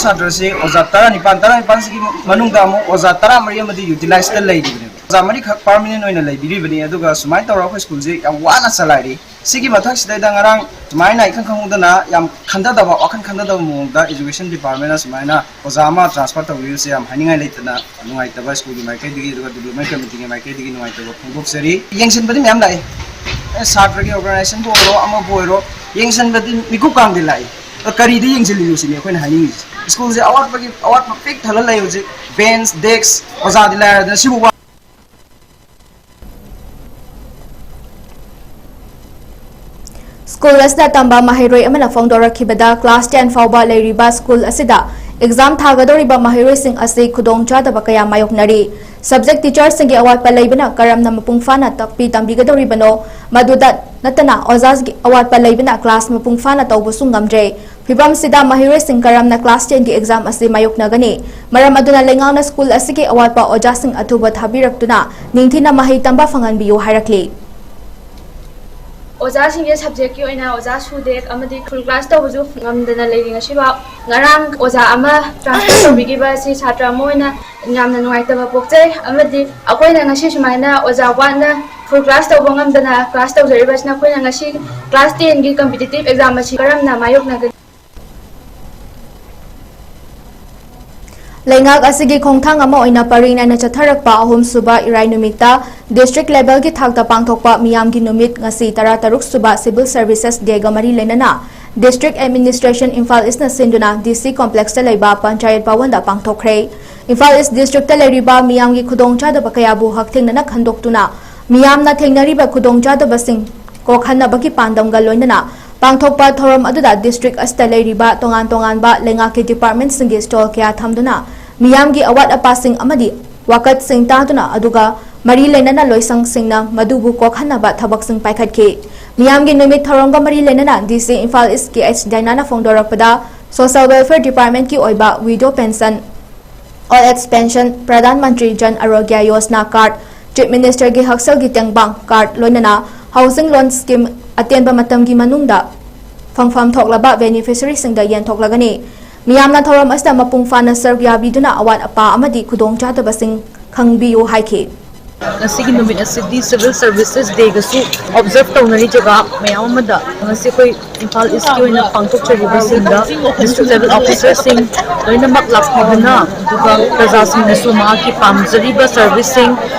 ꯁꯥꯇ꯭ꯔꯁꯤ ꯑꯣꯖꯥ ꯇꯔꯥꯅꯤꯄꯥꯟ, ꯇꯔꯥꯅꯤꯄꯥꯟꯁꯤꯒꯤ ꯃꯅꯨꯡꯗ ꯑꯃꯨꯛ ꯑꯣꯖꯥ ꯇꯔꯥꯃꯔꯤ ꯑꯃꯗꯤ ꯌꯨꯇꯤꯂꯥꯏꯁꯇ ꯂꯩꯔꯤꯕꯅꯦꯕ꯫ ꯑꯣꯖꯥ ꯃꯔꯤꯈꯛ ꯄꯥꯔꯃꯤꯅꯦꯟ ꯑꯣꯏꯅ ꯂꯩꯕꯤꯔꯤꯕꯅꯤ꯫ ꯑꯗꯨꯒ ꯁꯨꯃꯥꯏꯅ ꯇꯧꯔꯒ ꯑꯩꯈꯣꯏ ꯁ꯭ꯀꯨꯜꯁꯤ ꯌꯥꯝ ꯋꯥꯅ ꯆꯂꯥꯏꯔꯤ꯫ ꯁꯤꯒꯤ ꯃꯊꯛꯁꯤꯗꯩꯗ ꯉꯔꯥꯡ ꯁꯨꯃꯥꯏꯅ ꯏꯈꯪ ꯈꯪꯍꯧꯗꯅ ꯌꯥꯝ ꯈꯟꯊꯗꯕ, ꯋꯥꯈꯜ ꯈꯟꯊꯗꯕ ꯃꯑꯣꯡꯗ ꯏꯗꯨꯀꯦꯁꯟ ꯗꯤꯄꯥꯔꯠꯃꯦꯟꯅ ꯁꯨꯃꯥꯏꯅ ꯑꯣꯖꯥ ꯑꯃ ꯇ꯭ꯔꯥꯟꯁꯐꯔ ꯇꯧꯕꯤꯕꯁꯦ ꯌꯥꯝ ꯍꯥꯏꯅꯤꯡꯉꯥꯏ ꯂꯩꯇꯅ ꯅꯨꯡꯉꯥꯏꯇꯕ, ꯁ꯭ꯀꯨꯜꯒꯤ ꯃꯥꯏꯀꯩꯗꯒꯤ ꯑꯗꯨꯒ ꯗꯤꯕ꯭ꯂꯞꯃꯦꯟ ꯀꯃꯤꯇꯤꯒꯤ ꯃꯥꯏꯀꯩꯗꯒꯤ ꯅꯨꯡꯉꯥꯏꯇꯕ ꯐꯣꯡꯗꯣꯛꯆꯔꯤ꯫ ꯌꯦꯡꯁꯤꯟꯕꯗꯤ ꯃꯌꯥꯝ ꯂꯥꯛꯏ꯫ ꯑꯦ, ꯁꯥꯇ꯭ꯔꯒꯤ ꯑꯣꯔꯒꯅꯥꯏꯖꯦꯁꯟꯕꯨ ꯑꯣꯏꯔꯣ, ꯑꯃꯕꯨ ꯑꯣꯏꯔꯣ, ꯌꯦꯡꯁꯤꯟꯕꯗꯤ ꯃꯤꯀꯨꯞ ꯀꯥꯡꯗꯤ ꯂꯥꯛꯏ꯫ ꯑꯗꯣ ꯀꯔꯤꯗ ꯌꯦꯡꯁꯤꯜꯂꯤꯅꯣ ꯁꯤꯅꯤ ꯑꯩꯈꯣꯏꯅ ꯍꯥꯏꯅꯤꯡꯉꯤꯁꯦ꯫ ꯁ꯭ꯀꯨꯜꯁꯦ ꯑꯋꯥꯠꯄꯒꯤ ꯑꯋꯥꯠꯄ ꯄꯤꯛ ꯊꯜꯂ ꯂꯩ ꯍꯧꯖꯤꯛ꯫ ꯕꯦꯟꯁ, ꯗꯦꯁ꯭ꯛ, ꯑꯣꯖꯥꯗꯤ ꯂꯥꯏꯔꯗꯅ ꯁꯤꯕꯨ ꯋꯥ- ꯁ꯭ꯀꯨꯜ ꯑꯁꯤꯗ ꯇꯝꯕ ꯃꯍꯩꯔꯣꯏ ꯑꯃꯅ ꯐꯣꯡꯗꯣꯔꯛꯈꯤꯕꯗ, ꯀ꯭ꯂꯥꯁ ꯇꯦꯟ ꯐꯥꯎꯕ ꯂꯩꯔꯤꯕ ꯁ꯭ꯀꯨꯜ ꯑꯁꯤꯗ ꯑꯦꯛꯖꯥꯝ ꯊꯥꯒꯗꯧꯔꯤꯕ ꯃꯍꯩꯔꯣꯏꯁꯤꯡ ꯑꯁꯤ ꯈꯨꯗꯣꯡꯆꯥꯗꯕ ꯀꯌꯥ ꯃꯥꯌꯣꯛꯅꯔꯤ꯫ ꯁꯕꯖꯦꯛ ꯇꯤꯆꯔꯁꯤꯡꯒꯤ ꯑꯋꯥꯠꯄ ꯂꯩꯕꯅ ꯀꯔꯝꯅ ꯃꯄꯨꯡ ꯐꯥꯅ ꯇꯥꯛꯄꯤ ꯇꯝꯕꯤꯒꯗꯧꯔꯤꯕꯅꯣ? ꯃꯗꯨꯗ ꯅꯠꯇꯅ ꯑꯣꯖꯥꯒꯤ ꯑꯋꯥꯠꯄ ꯂꯩꯕꯅ ꯀ꯭ꯂꯥꯁ ꯃꯄꯨꯡ ꯐꯥꯅ ꯇꯧꯕꯁꯨ ꯉꯝꯗ꯭ꯔꯦ꯫ ꯐꯤꯕꯝꯁꯤꯗ ꯃꯍꯩꯔꯣꯏꯁꯤꯡ ꯀꯔꯝꯅ ꯀ꯭ꯂꯥꯁ ꯇꯦꯟꯒꯤ ꯑꯦꯛꯖꯥꯝ ꯑꯁꯤ ꯃꯥꯌꯣꯛꯅꯒꯅꯤ? ꯃꯔꯝ ꯑꯗꯨꯅ ꯂꯩꯉꯥꯛꯅ ꯁ꯭ꯀꯨꯜ ꯑꯁꯤꯒꯤ ꯑꯋꯥꯠꯄ ꯑꯣꯖꯥꯁꯤꯡ ꯑꯊꯨꯕ ꯊꯥꯕꯤꯔꯛꯇꯨꯅ ꯅꯤꯡꯊꯤꯅ ꯃꯍꯩ ꯇꯝꯕ ꯐꯪꯍꯟꯕꯤꯌꯨ ꯍꯥꯏꯔꯛꯂꯤ꯫ ꯑꯣꯖꯥꯁꯤꯡꯁꯦ ꯁꯕꯖꯦꯛꯀꯤ ꯑꯣꯏꯅ ꯑꯣꯖꯥ ꯁꯨꯗꯦ ꯑꯃꯗꯤ ꯐꯨꯜ ꯀ꯭ꯂꯥꯁ ꯇꯧꯕꯁꯨ ꯉꯝꯗꯅ ꯂꯩꯔꯤ ꯉꯁꯤꯐꯥꯎ꯫ ꯉꯔꯥꯡ ꯑꯣꯖꯥ ꯑꯃ ꯇ꯭ꯔꯥꯟꯁꯐꯔ ꯇꯧꯕꯤꯈꯤꯕ ꯑꯁꯤ ꯁꯥꯇ꯭ꯔ ꯑꯃ ꯑꯣꯏꯅ ꯌꯥꯝꯅ ꯅꯨꯡꯉꯥꯏꯇꯕ ꯄꯣꯛꯆꯩ꯫ ꯑꯃꯗꯤ ꯑꯩꯈꯣꯏꯅ ꯉꯁꯤ ꯁꯨꯃꯥꯏꯅ ꯑꯣꯖꯥ ꯋꯥꯠꯅ ꯐꯨꯜ ꯀ꯭ꯂꯥꯁ ꯇꯧꯕ ꯉꯝꯗꯅ ꯀ꯭ꯂꯥꯁ ꯇꯧꯖꯔꯤꯕꯁꯤꯅ ꯑꯩꯈꯣꯏꯅ ꯉꯁꯤ ꯀ꯭ꯂꯥꯁ ꯇꯦꯟꯒꯤ ꯀꯝꯄꯤꯇꯤꯇꯤꯞ ꯑꯦꯛꯖꯥꯝ ꯑꯁꯤ ꯀꯔꯝꯅ ꯃꯥꯌꯣꯛꯅꯒꯅꯤ? ꯂꯩꯉꯥꯛ ꯑꯁꯤꯒꯤ ꯈꯣꯡꯊꯥꯡ ꯑꯃ ꯑꯣꯏꯅ ꯄꯔꯤ ꯅꯥꯏꯅ ꯆꯠꯊꯔꯛꯄ ꯑꯍꯨꯝꯁꯨꯕ ꯏꯔꯥꯏ ꯅꯨꯃꯤꯠꯇ ꯗꯤꯁꯇ꯭ꯔꯤꯛ ꯂꯦꯚꯦꯜꯒꯤ ꯊꯥꯛꯇ ꯄꯥꯡꯊꯣꯛꯄ ꯃꯤꯌꯥꯝꯒꯤ ꯅꯨꯃꯤꯠ ꯉꯁꯤ ꯇꯔꯥꯇꯔꯨꯛ ꯁꯨꯕ ꯁꯤꯚꯤꯜ ꯁꯔꯚꯤꯁꯦꯁ ꯗꯦꯒ ꯃꯔꯤ ꯂꯩꯅꯅ ꯗꯤꯁꯇ꯭ꯔꯤꯛ ꯑꯦꯗꯃꯤꯅꯤꯁꯇ꯭ꯔꯦꯁꯟ ꯏꯝꯐꯥꯜ ꯏꯁꯅ ꯁꯤꯟꯗꯨꯅ ꯗꯤ ꯁꯤ ꯀꯣꯝꯄ꯭ꯂꯦꯛꯁꯇ ꯂꯩꯕ ꯄꯟꯆꯥꯌꯠ ꯚꯋꯟꯗ ꯄꯥꯡꯊꯣꯛꯈ꯭ꯔꯦ꯫ ꯏꯝꯐꯥꯜ ꯏꯁ ꯗꯤꯁꯇ꯭ꯔꯤꯛꯇ ꯂꯩꯔꯤꯕ ꯃꯤꯌꯥꯝꯒꯤ ꯈꯨꯗꯣꯡꯆꯥꯗꯕ ꯀꯌꯥꯕꯨ ꯍꯛꯊꯦꯡꯅꯅ ꯈꯟꯗꯣꯛꯇꯨꯅ ꯃꯤꯌꯥꯝꯅ ꯊꯦꯡꯅꯔꯤꯕ ꯈꯨꯗꯣꯡꯆꯥꯗꯕꯁꯤꯡ ꯀꯣꯛꯍꯟꯅꯕꯒꯤ ꯄꯥꯟꯗꯝꯒ ꯂꯣꯏꯅꯅ ꯄꯥꯡꯊꯣꯛꯄ ꯊꯧꯔꯝ ꯑꯗꯨꯗ district ꯑꯁꯤꯗ ꯂꯩꯔꯤꯕ ꯇꯣꯉꯥꯟ ꯇꯣꯉꯥꯟꯕ ꯂꯩꯉꯥꯛꯀꯤ departmentꯁꯤꯡꯒꯤ stall ꯀꯌꯥ ꯊꯝꯗꯨꯅ ꯃꯤꯌꯥꯝꯒꯤ ꯑꯋꯥꯠ ꯑꯄꯥꯁꯤꯡ ꯑꯃꯗꯤ ꯋꯥꯀꯠꯁꯤꯡ ꯇꯥꯗꯨꯅ, ꯑꯗꯨꯒ ꯃꯔꯤ ꯂꯩꯅꯅ ꯂꯣꯏꯁꯪꯁꯤꯡꯅ ꯃꯗꯨꯕꯨ ꯀꯣꯛꯍꯟꯅꯕ ꯊꯕꯛꯁꯤꯡ ꯄꯥꯏꯈꯠꯈꯤ꯫ ꯃꯤꯌꯥꯝꯒꯤ ꯅꯨꯃꯤꯠ ꯊꯧꯔꯝꯒ ꯃꯔꯤ ꯂꯩꯅꯅ DC ꯏꯝꯐꯥꯜ East ꯀꯦ ꯑꯩꯆ ꯗꯥꯏꯅꯥꯅ ꯐꯣꯡꯗꯣꯔꯛꯄꯗ, social welfare departmentꯀꯤ ꯑꯣꯏꯕ widow pension, old age pension, Pradhan Mantri Jan Arogya Yojana card, Chief Ministerꯒꯤ ꯍꯛꯁꯦꯜꯒꯤ ꯇꯦꯡꯕꯥꯡ card, ꯂꯣꯏꯅꯅ housing loan scheme ꯑꯇꯦꯟꯕ ꯃꯇꯝꯒꯤ ꯃꯅꯨꯡꯗ ꯐꯪꯐꯝ ꯊꯣꯛꯂꯕ beneficiaryꯁꯤꯡꯗ ꯌꯦꯟꯊꯣꯛꯂꯒꯅꯤ꯫ ꯃꯤꯌꯥꯝꯅ ꯊꯧꯔꯝ ꯑꯁꯤꯗ ꯃꯄꯨꯡ ꯐꯥꯅ ꯁꯔꯨꯛ ꯌꯥꯕꯤꯗꯨꯅ ꯑꯋꯥꯠ ꯑꯄꯥ ꯑꯃꯗꯤ ꯈꯨꯗꯣꯡꯆꯥꯗꯕꯁꯤꯡ ꯈꯪꯕꯤꯌꯨ ꯍꯥꯏꯈꯤ꯫ ꯉꯁꯤꯒꯤ ꯅꯨꯃꯤꯠ ꯑꯁꯤꯗꯤ Civil Services Dayꯒꯁꯨ observe ꯇꯧꯅꯔꯤ꯫ ꯖꯒꯥ ꯃꯌꯥꯝ ꯑꯃꯗ ꯉꯁꯤ ꯑꯩꯈꯣꯏ ꯏꯝꯐꯥꯜ Eastꯀꯤ ꯑꯣꯏꯅ ꯄꯥꯡꯊꯣꯛꯆꯔꯤꯕꯁꯤꯡꯗ district level officerꯁꯤꯡ ꯂꯣꯏꯅꯃꯛ ꯂꯥꯛꯄꯤꯗꯨꯅ, ꯑꯗꯨꯒ ꯄ꯭ꯔꯖꯥꯁꯤꯡꯅꯁꯨ ꯃꯍꯥꯛꯀꯤ ꯄꯥꯝꯖꯔꯤꯕ serviceꯁꯤꯡ,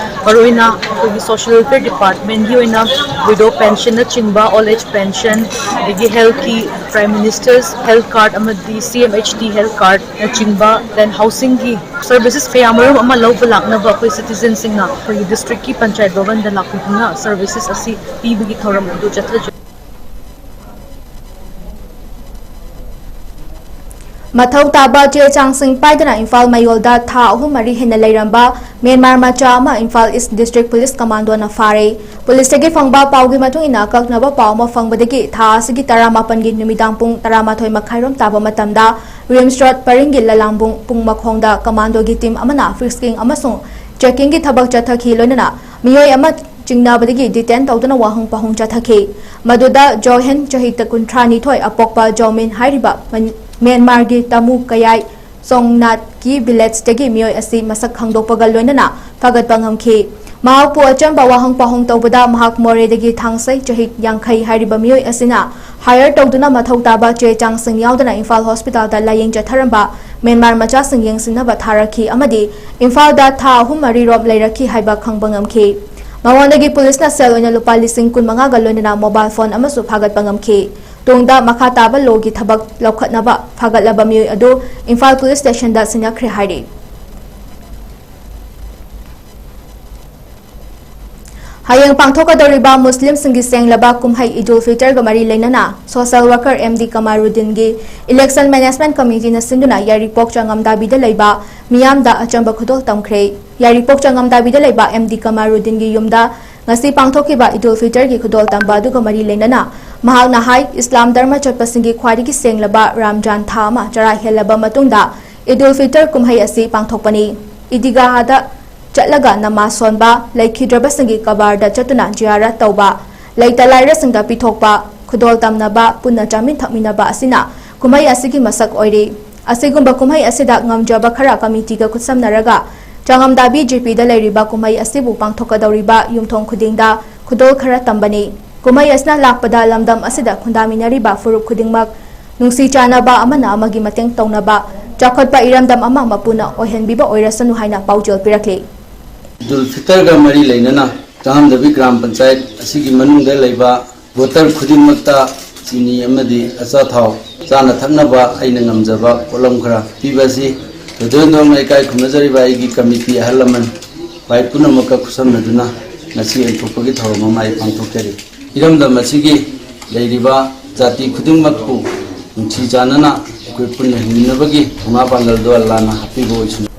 ꯃꯔꯨꯑꯣꯏꯅ ꯑꯩꯈꯣꯏꯒꯤ social welfare departmentꯀꯤ ꯑꯣꯏꯅ widow pensionꯅꯆꯤꯡꯕ, old age pension, ꯑꯗꯒꯤ healthꯀꯤ Prime Minister's health card ꯑꯃꯗꯤ CMHT health cardꯅꯆꯤꯡꯕ, then housingꯒꯤ services ꯀꯌꯥ ꯃꯔꯨꯝ ꯑꯃ ꯂꯧꯕ ꯂꯥꯛꯅꯕ ꯑꯩꯈꯣꯏ citizenꯁꯤꯡꯅ ꯑꯩꯈꯣꯏꯒꯤ districtꯀꯤ Panchayat Bhavanꯗ ꯂꯥꯛꯄꯤꯗꯨꯅ services ꯑꯁꯤ ꯄꯤꯕꯒꯤ ꯊꯧꯔꯝ ꯑꯗꯨ ꯆꯠꯊꯖꯩ꯫ ꯃꯊꯧ ꯇꯥꯕ ꯆꯦ ꯆꯥꯡꯁꯤꯡ ꯄꯥꯏꯗꯅ ꯏꯝꯐꯥꯜ ꯃꯌꯣꯜꯗ ꯊꯥ ꯑꯍꯨꯝ ꯃꯔꯤ ꯍꯦꯟꯅ ꯂꯩꯔꯝꯕ ꯃ꯭ꯌꯥꯟꯃꯥꯔ ꯃꯆꯥ ꯑꯃ ꯏꯝꯐꯥꯜ East District Police Commandoꯅ ꯐꯥꯔꯦ꯫ Policeꯇꯒꯤ ꯐꯪꯕ ꯄꯥꯎꯒꯤ ꯃꯇꯨꯡ ꯏꯟꯅ, ꯑꯀꯛꯅꯕ ꯄꯥꯎ ꯑꯃ ꯐꯪꯕꯗꯒꯤ ꯊꯥ ꯑꯁꯤꯒꯤ ꯇꯔꯥꯃꯥꯄꯟꯒꯤ ꯅꯨꯃꯤꯗꯥꯡ ꯄꯨꯡ ꯇꯔꯥꯃꯥꯊꯣꯏ ꯃꯈꯥꯏꯔꯣꯝ ꯇꯥꯕ ꯃꯇꯝꯗ ꯔꯤꯝꯁ ꯔꯣꯗ ꯄꯔꯤꯡꯒꯤ ꯂꯂꯥꯡꯕꯨꯡ ꯄꯨꯡ ꯃꯈꯣꯡꯗ commandoꯒꯤ team ꯑꯃꯅ frisking ꯑꯃꯁꯨꯡ checkingꯒꯤ ꯊꯕꯛ ꯆꯠꯊꯈꯤ꯫ ꯂꯣꯏꯅꯅ ꯃꯤꯑꯣꯏ ꯑꯃ ꯆꯤꯡꯅꯕꯗꯒꯤ detain ꯇꯧꯗꯨꯅ ꯋꯥꯍꯪ ꯄꯥꯎꯍꯪ ꯆꯠꯊꯈꯤ꯫ ꯃꯗꯨꯗ ꯖꯣꯍꯦꯟ, ꯆꯍꯤ ꯀꯨꯟꯊ꯭ꯔꯥ ꯅꯤꯊꯣꯏ, ꯑꯄꯣꯛꯄ ꯖꯣꯃꯤꯟ ꯍꯥꯏꯔꯤꯕ ꯃꯟ-, ꯃ꯭ꯌꯥꯟꯃꯥꯔꯒꯤ ꯇꯥꯃꯨ ꯀꯌꯥꯏ ꯁꯣꯡꯅꯥꯠꯀꯤ villageꯇꯒꯤ ꯃꯤꯑꯣꯏ ꯑꯁꯤ ꯃꯁꯛ ꯈꯪꯗꯣꯛꯄꯒ ꯂꯣꯏꯅꯅ ꯐꯥꯒꯠꯄ ꯉꯝꯈꯤ꯫ ꯃꯍꯥꯛꯄꯨ ꯑꯆꯝꯕ ꯋꯥꯍꯪ ꯄꯥꯎꯍꯪ ꯇꯧꯕꯗ, ꯃꯍꯥꯛ ꯃꯣꯔꯦꯗꯒꯤ ꯊꯥꯡꯁꯩ, ꯆꯍꯤ ꯌꯥꯡꯈꯩ ꯍꯥꯏꯔꯤꯕ ꯃꯤꯑꯣꯏ ꯑꯁꯤꯅ hire ꯇꯧꯗꯨꯅ ꯃꯊꯧ ꯇꯥꯕ ꯆꯦ ꯆꯥꯡꯁꯤꯡ ꯌꯥꯎꯗꯅ ꯏꯝꯐꯥꯜ hospitalꯗ ꯂꯥꯌꯦꯡ ꯆꯠꯊꯔꯝꯕ ꯃ꯭ꯌꯥꯟꯃꯥꯔ ꯃꯆꯥꯁꯤꯡ ꯌꯦꯡꯁꯤꯟꯅꯕ ꯊꯥꯔꯛꯈꯤ ꯑꯃꯗꯤ ꯏꯝꯐꯥꯜꯗ ꯊꯥ ꯑꯍꯨꯝ ꯃꯔꯤꯔꯣꯝ ꯂꯩꯔꯛꯈꯤ ꯍꯥꯏꯕ ꯈꯪꯕ ꯉꯝꯈꯤ꯫ ꯃꯉꯣꯟꯗꯒꯤ policeꯅ ꯁꯦꯜ ꯑꯣꯏꯅ ꯂꯨꯄꯥ ꯂꯤꯁꯤꯡ ꯀꯨꯟꯃꯉꯥꯒ ꯂꯣꯏꯅꯅ mobile phone ꯑꯃꯁꯨ ꯐꯥꯒꯠꯄ ꯉꯝꯈꯤ꯫ ꯇꯨꯡꯗ ꯃꯈꯥ ꯇꯥꯕ lawꯒꯤ ꯊꯕꯛ ꯂꯧꯈꯠꯅꯕ ꯐꯥꯒꯠꯂꯕ ꯃꯤꯑꯣꯏ ꯑꯗꯨ ꯏꯝꯐꯥꯜ police stationꯗ ꯁꯤꯟꯅꯈ꯭ꯔꯦ ꯍꯥꯏꯔꯤ꯫ ꯍꯌꯦꯡ ꯄꯥꯡꯊꯣꯛꯀꯗꯧꯔꯤꯕ ꯃꯨꯁꯂꯤꯝꯁꯤꯡꯒꯤ ꯁꯦꯡꯂꯕ ꯀꯨꯝꯍꯩ ꯏꯗꯨꯜ ꯐꯤꯇꯔꯒ ꯃꯔꯤ ꯂꯩꯅꯅ social worker M D ꯀꯃꯥꯔꯨꯗꯤꯟꯒꯤ Election Management Committeeꯅ ꯁꯤꯟꯗꯨꯅ ꯌꯥꯏꯔꯤꯄꯣꯛ ꯆꯥꯉꯝꯗꯥꯕꯤꯗ ꯂꯩꯕ ꯃꯤꯌꯥꯝꯗ ꯑꯆꯝꯕ ꯈꯨꯗꯣꯜ ꯇꯝꯈ꯭ꯔꯦ꯫ ꯌꯥꯏꯔꯤꯄꯣꯛ ꯆꯥꯉꯝꯗꯥꯕꯤꯗ ꯂꯩꯕ M D ꯀꯃꯥꯔꯨꯗꯤꯟꯒꯤ ꯌꯨꯝꯗ ꯉꯁꯤ ꯄꯥꯡꯊꯣꯛꯈꯤꯕ ꯏꯗꯨꯜ ꯐꯤꯇꯔꯒꯤ ꯈꯨꯗꯣꯜ ꯇꯝꯕ ꯑꯗꯨꯒ ꯃꯔꯤ ꯂꯩꯅꯅ ꯃꯍꯥꯛꯅ ꯍꯥꯏ, ꯏꯁꯂꯥꯝ ꯙꯔꯃ ꯆꯠꯄꯁꯤꯡꯒꯤ ꯈ꯭ꯋꯥꯏꯗꯒꯤ ꯁꯦꯡꯂꯕ ꯔꯥꯝꯖꯥꯟ ꯊꯥ ꯑꯃ ꯆꯔꯥ ꯍꯦꯜꯂꯕ ꯃꯇꯨꯡꯗ ꯏꯗꯨꯜ ꯐꯤꯇꯔ ꯀꯨꯝꯍꯩ ꯑꯁꯤ ꯄꯥꯡꯊꯣꯛꯄꯅꯤ꯫ ꯏꯗꯤꯒꯥꯍꯗ ꯆꯠꯂꯒ ꯅꯃꯥꯖ ꯁꯣꯟꯕ, ꯂꯩꯈꯤꯗ꯭ꯔꯕꯁꯤꯡꯒꯤ ꯀꯕꯔꯗ ꯆꯠꯇꯨꯅ ꯖꯤꯌꯥꯔꯠ ꯇꯧꯕ, ꯂꯩꯇ ꯂꯥꯏꯔꯁꯤꯡꯗ ꯄꯤꯊꯣꯛꯄ, ꯈꯨꯗꯣꯜ ꯇꯝꯅꯕ, ꯄꯨꯟꯅ ꯆꯥꯃꯤꯟ ꯊꯛꯃꯤꯟꯅꯕ ꯑꯁꯤꯅ ꯀꯨꯝꯍꯩ ꯑꯁꯤꯒꯤ ꯃꯁꯛ ꯑꯣꯏꯔꯤ꯫ ꯑꯁꯤꯒꯨꯝꯕ ꯀꯨꯝꯍꯩ ꯑꯁꯤꯗ ꯉꯝꯖꯕ ꯈꯔ ꯀꯃꯤꯇꯤꯒ ꯈꯨꯠꯁꯝꯅꯔꯒ ꯆꯥꯉꯝꯗꯥꯕꯤ G Pꯗ ꯂꯩꯔꯤꯕ ꯀꯨꯝꯍꯩ ꯑꯁꯤꯕꯨ ꯄꯥꯡꯊꯣꯛꯀꯗꯧꯔꯤꯕ ꯌꯨꯝꯊꯣꯡ ꯈꯨꯗꯤꯡꯗ ꯈꯨꯗꯣꯜ ꯈꯔ ꯇꯝꯕꯅꯤ꯫ ꯀꯨꯝꯍꯩ ꯑꯁꯤꯅ ꯂꯥꯛꯄꯗ ꯂꯝꯗꯝ ꯑꯁꯤꯗ ꯈꯨꯟꯗꯥꯃꯤꯟꯅꯔꯤꯕ ꯐꯨꯔꯨꯞ ꯈꯨꯗꯤꯡꯃꯛ ꯅꯨꯡꯁꯤ ꯆꯥꯟꯅꯕ, ꯑꯃꯅ ꯑꯃꯒꯤ ꯃꯇꯦꯡ ꯇꯧꯅꯕ, ꯆꯥꯎꯈꯠꯄ ꯏꯔꯝꯗꯝ ꯑꯃ ꯃꯄꯨꯅ ꯑꯣꯏꯍꯟꯕꯤꯕ ꯑꯣꯏꯔꯁꯅꯨ ꯍꯥꯏꯅ ꯄꯥꯎꯖꯦꯜ ꯄꯤꯔꯛꯂꯤ꯫ ꯏꯗꯨꯜ ꯐꯤꯇꯔꯒ ꯃꯔꯤ ꯂꯩꯅꯅ ꯆꯥꯉꯝꯗꯥꯕꯤ ꯒ꯭ꯔꯥꯝ ꯄꯟꯆꯥꯌꯠ ꯑꯁꯤꯒꯤ ꯃꯅꯨꯡꯗ ꯂꯩꯕ ꯚꯣꯇꯔ ꯈꯨꯗꯤꯡꯃꯛꯇ ꯆꯤꯅꯤ ꯑꯃꯗꯤ ꯑꯆꯥꯊꯥꯎ, ꯆꯥꯅ ꯊꯛꯅꯕ ꯑꯩꯅ ꯉꯝꯖꯕ ꯄꯣꯠꯂꯝ ꯈꯔ ꯄꯤꯕ ꯑꯁꯤ ꯊꯣꯏꯗꯣꯛ ꯍꯦꯟꯗꯣꯛꯅ ꯏꯀꯥꯏ ꯈꯨꯝꯅꯖꯔꯤꯕ ꯑꯩꯒꯤ ꯀꯃꯤꯇꯤ ꯑꯍꯜ ꯂꯃꯟ ꯚꯥꯏ ꯄꯨꯝꯅꯃꯛꯀ ꯈꯨꯠꯁꯝꯅꯗꯨꯅ ꯉꯁꯤ ꯑꯣꯟꯊꯣꯛꯄꯒꯤ ꯊꯧꯔꯝ ꯑꯃ ꯑꯩ ꯄꯥꯡꯊꯣꯛꯆꯔꯤ꯫ ꯏꯔꯝꯗꯝ ꯑꯁꯤꯒꯤ ꯂꯩꯔꯤꯕ ꯖꯥꯇꯤ ꯈꯨꯗꯤꯡꯃꯛꯄꯨ ꯅꯨꯡꯁꯤ ꯆꯥꯟꯅꯅ ꯑꯩꯈꯣꯏ ꯄꯨꯟꯅ ꯍꯤꯡꯃꯤꯟꯅꯕꯒꯤ ꯊꯧꯅꯥ ꯄꯥꯡꯒꯜꯗꯣ ꯑꯜꯂꯥꯅ ꯍꯥꯞꯄꯤꯕ ꯑꯣꯏꯁꯅꯨ꯫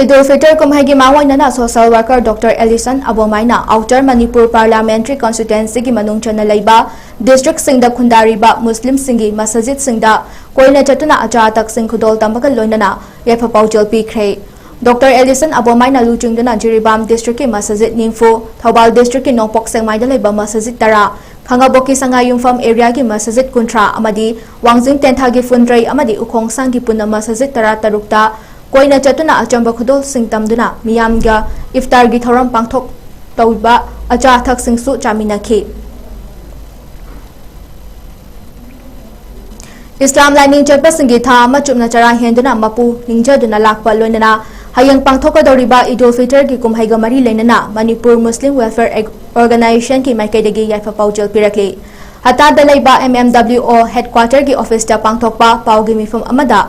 ꯏꯗꯨꯜ ꯐꯤꯇꯔ ꯀꯨꯝꯍꯩꯒꯤ ꯃꯥꯡꯑꯣꯏꯅꯅ social worker Doctor Ellison ꯑꯕꯣꯃꯥꯏꯅ Outer Manipur Parliamentary Constituencyꯒꯤ ꯃꯅꯨꯡ ꯆꯟꯅ ꯂꯩꯕ districtꯁꯤꯡꯗ ꯈꯨꯟꯗꯥꯔꯤꯕ ꯃꯨꯁꯂꯤꯝꯁꯤꯡꯒꯤ ꯃꯁꯖꯤꯗꯁꯤꯡꯗ ꯀꯣꯏꯅ ꯆꯠꯇꯨꯅ ꯑꯆꯥ ꯑꯊꯛꯁꯤꯡ ꯈꯨꯗꯣꯜ ꯇꯝꯕꯒ ꯂꯣꯏꯅꯅ ꯌꯥꯏꯐ ꯄꯥꯎꯖꯦꯜ ꯄꯤꯈ꯭ꯔꯦ꯫ Doctor Ellison ꯑꯕꯣꯃꯥꯏꯅ ꯂꯨꯆꯤꯡꯗꯨꯅ ꯖꯤꯔꯤꯕꯥꯝ districtꯀꯤ ꯃꯁꯖꯤꯗ ꯅꯤꯝꯐꯨ, ꯊꯧꯕꯥꯜ districtꯀꯤ ꯅꯣꯡꯄꯣꯛ ꯁꯦꯛꯃꯥꯏꯗ ꯂꯩꯕ ꯃꯁꯖꯤꯗ ꯇꯔꯥ, ꯈꯥꯡꯉꯕꯣꯛꯀꯤ ꯁꯉꯥꯏꯌꯨꯝꯐꯝ areaꯒꯤ ꯃꯁꯖꯤꯗ ꯀꯨꯟꯊ꯭ꯔꯥ ꯑꯃꯗꯤ ꯋꯥꯡꯖꯤꯡ ꯇꯦꯟꯊꯥꯒꯤ ꯐꯨꯟꯗ꯭ꯔꯩ ꯑꯃꯗꯤ ꯎꯈꯣꯡꯁꯥꯡꯒꯤ ꯄꯨꯟꯅ ꯃꯁꯖꯤꯗ ꯇꯔꯥ ꯇꯔꯨꯛꯇ ꯀꯣꯏꯅ ꯆꯠꯇꯨꯅ ꯑꯆꯝꯕ ꯈꯨꯗꯣꯜꯁꯤꯡ ꯇꯝꯗꯨꯅ ꯃꯤꯌꯥꯝꯒ ꯏꯐꯇꯥꯔꯒꯤ ꯊꯧꯔꯝ ꯄꯥꯡꯊꯣꯛ ꯇꯧꯕ ꯑꯆꯥ ꯑꯊꯛꯁꯤꯡꯁꯨ ꯆꯥꯃꯤꯟꯅꯈꯤ꯫ ꯏꯁꯂꯥꯝ ꯂꯥꯏꯅꯤꯡ ꯆꯠꯄꯁꯤꯡꯒꯤ ꯊꯥ ꯑꯃ ꯆꯨꯞꯅ ꯆꯔꯥ ꯍꯦꯟꯗꯨꯅ ꯃꯄꯨ ꯅꯤꯡꯖꯗꯨꯅ ꯂꯥꯛꯄ ꯂꯣꯏꯅꯅ ꯍꯌꯦꯡ ꯄꯥꯡꯊꯣꯛꯀꯗꯧꯔꯤꯕ ꯏꯗꯨꯜ ꯐꯤꯇꯔꯒꯤ ꯀꯨꯝꯍꯩꯒ ꯃꯔꯤ ꯂꯩꯅꯅ ꯃꯅꯤꯄꯨꯔ ꯃꯨꯁꯂꯤꯝ ꯋꯦꯜꯐꯤꯌꯔ ꯑꯣꯔꯒꯅꯥꯏꯖꯦꯁꯟꯒꯤ ꯃꯥꯏꯀꯩꯗꯒꯤ ꯌꯥꯏꯐ ꯄꯥꯎꯖꯦꯜ ꯄꯤꯔꯛꯂꯤ꯫ ꯍꯇꯥꯗ ꯂꯩꯕ M M W O headquarterꯒꯤ officeꯇ ꯄꯥꯡꯊꯣꯛꯄ ꯄꯥꯎꯒꯤ ꯃꯤꯐꯝ ꯑꯃꯗ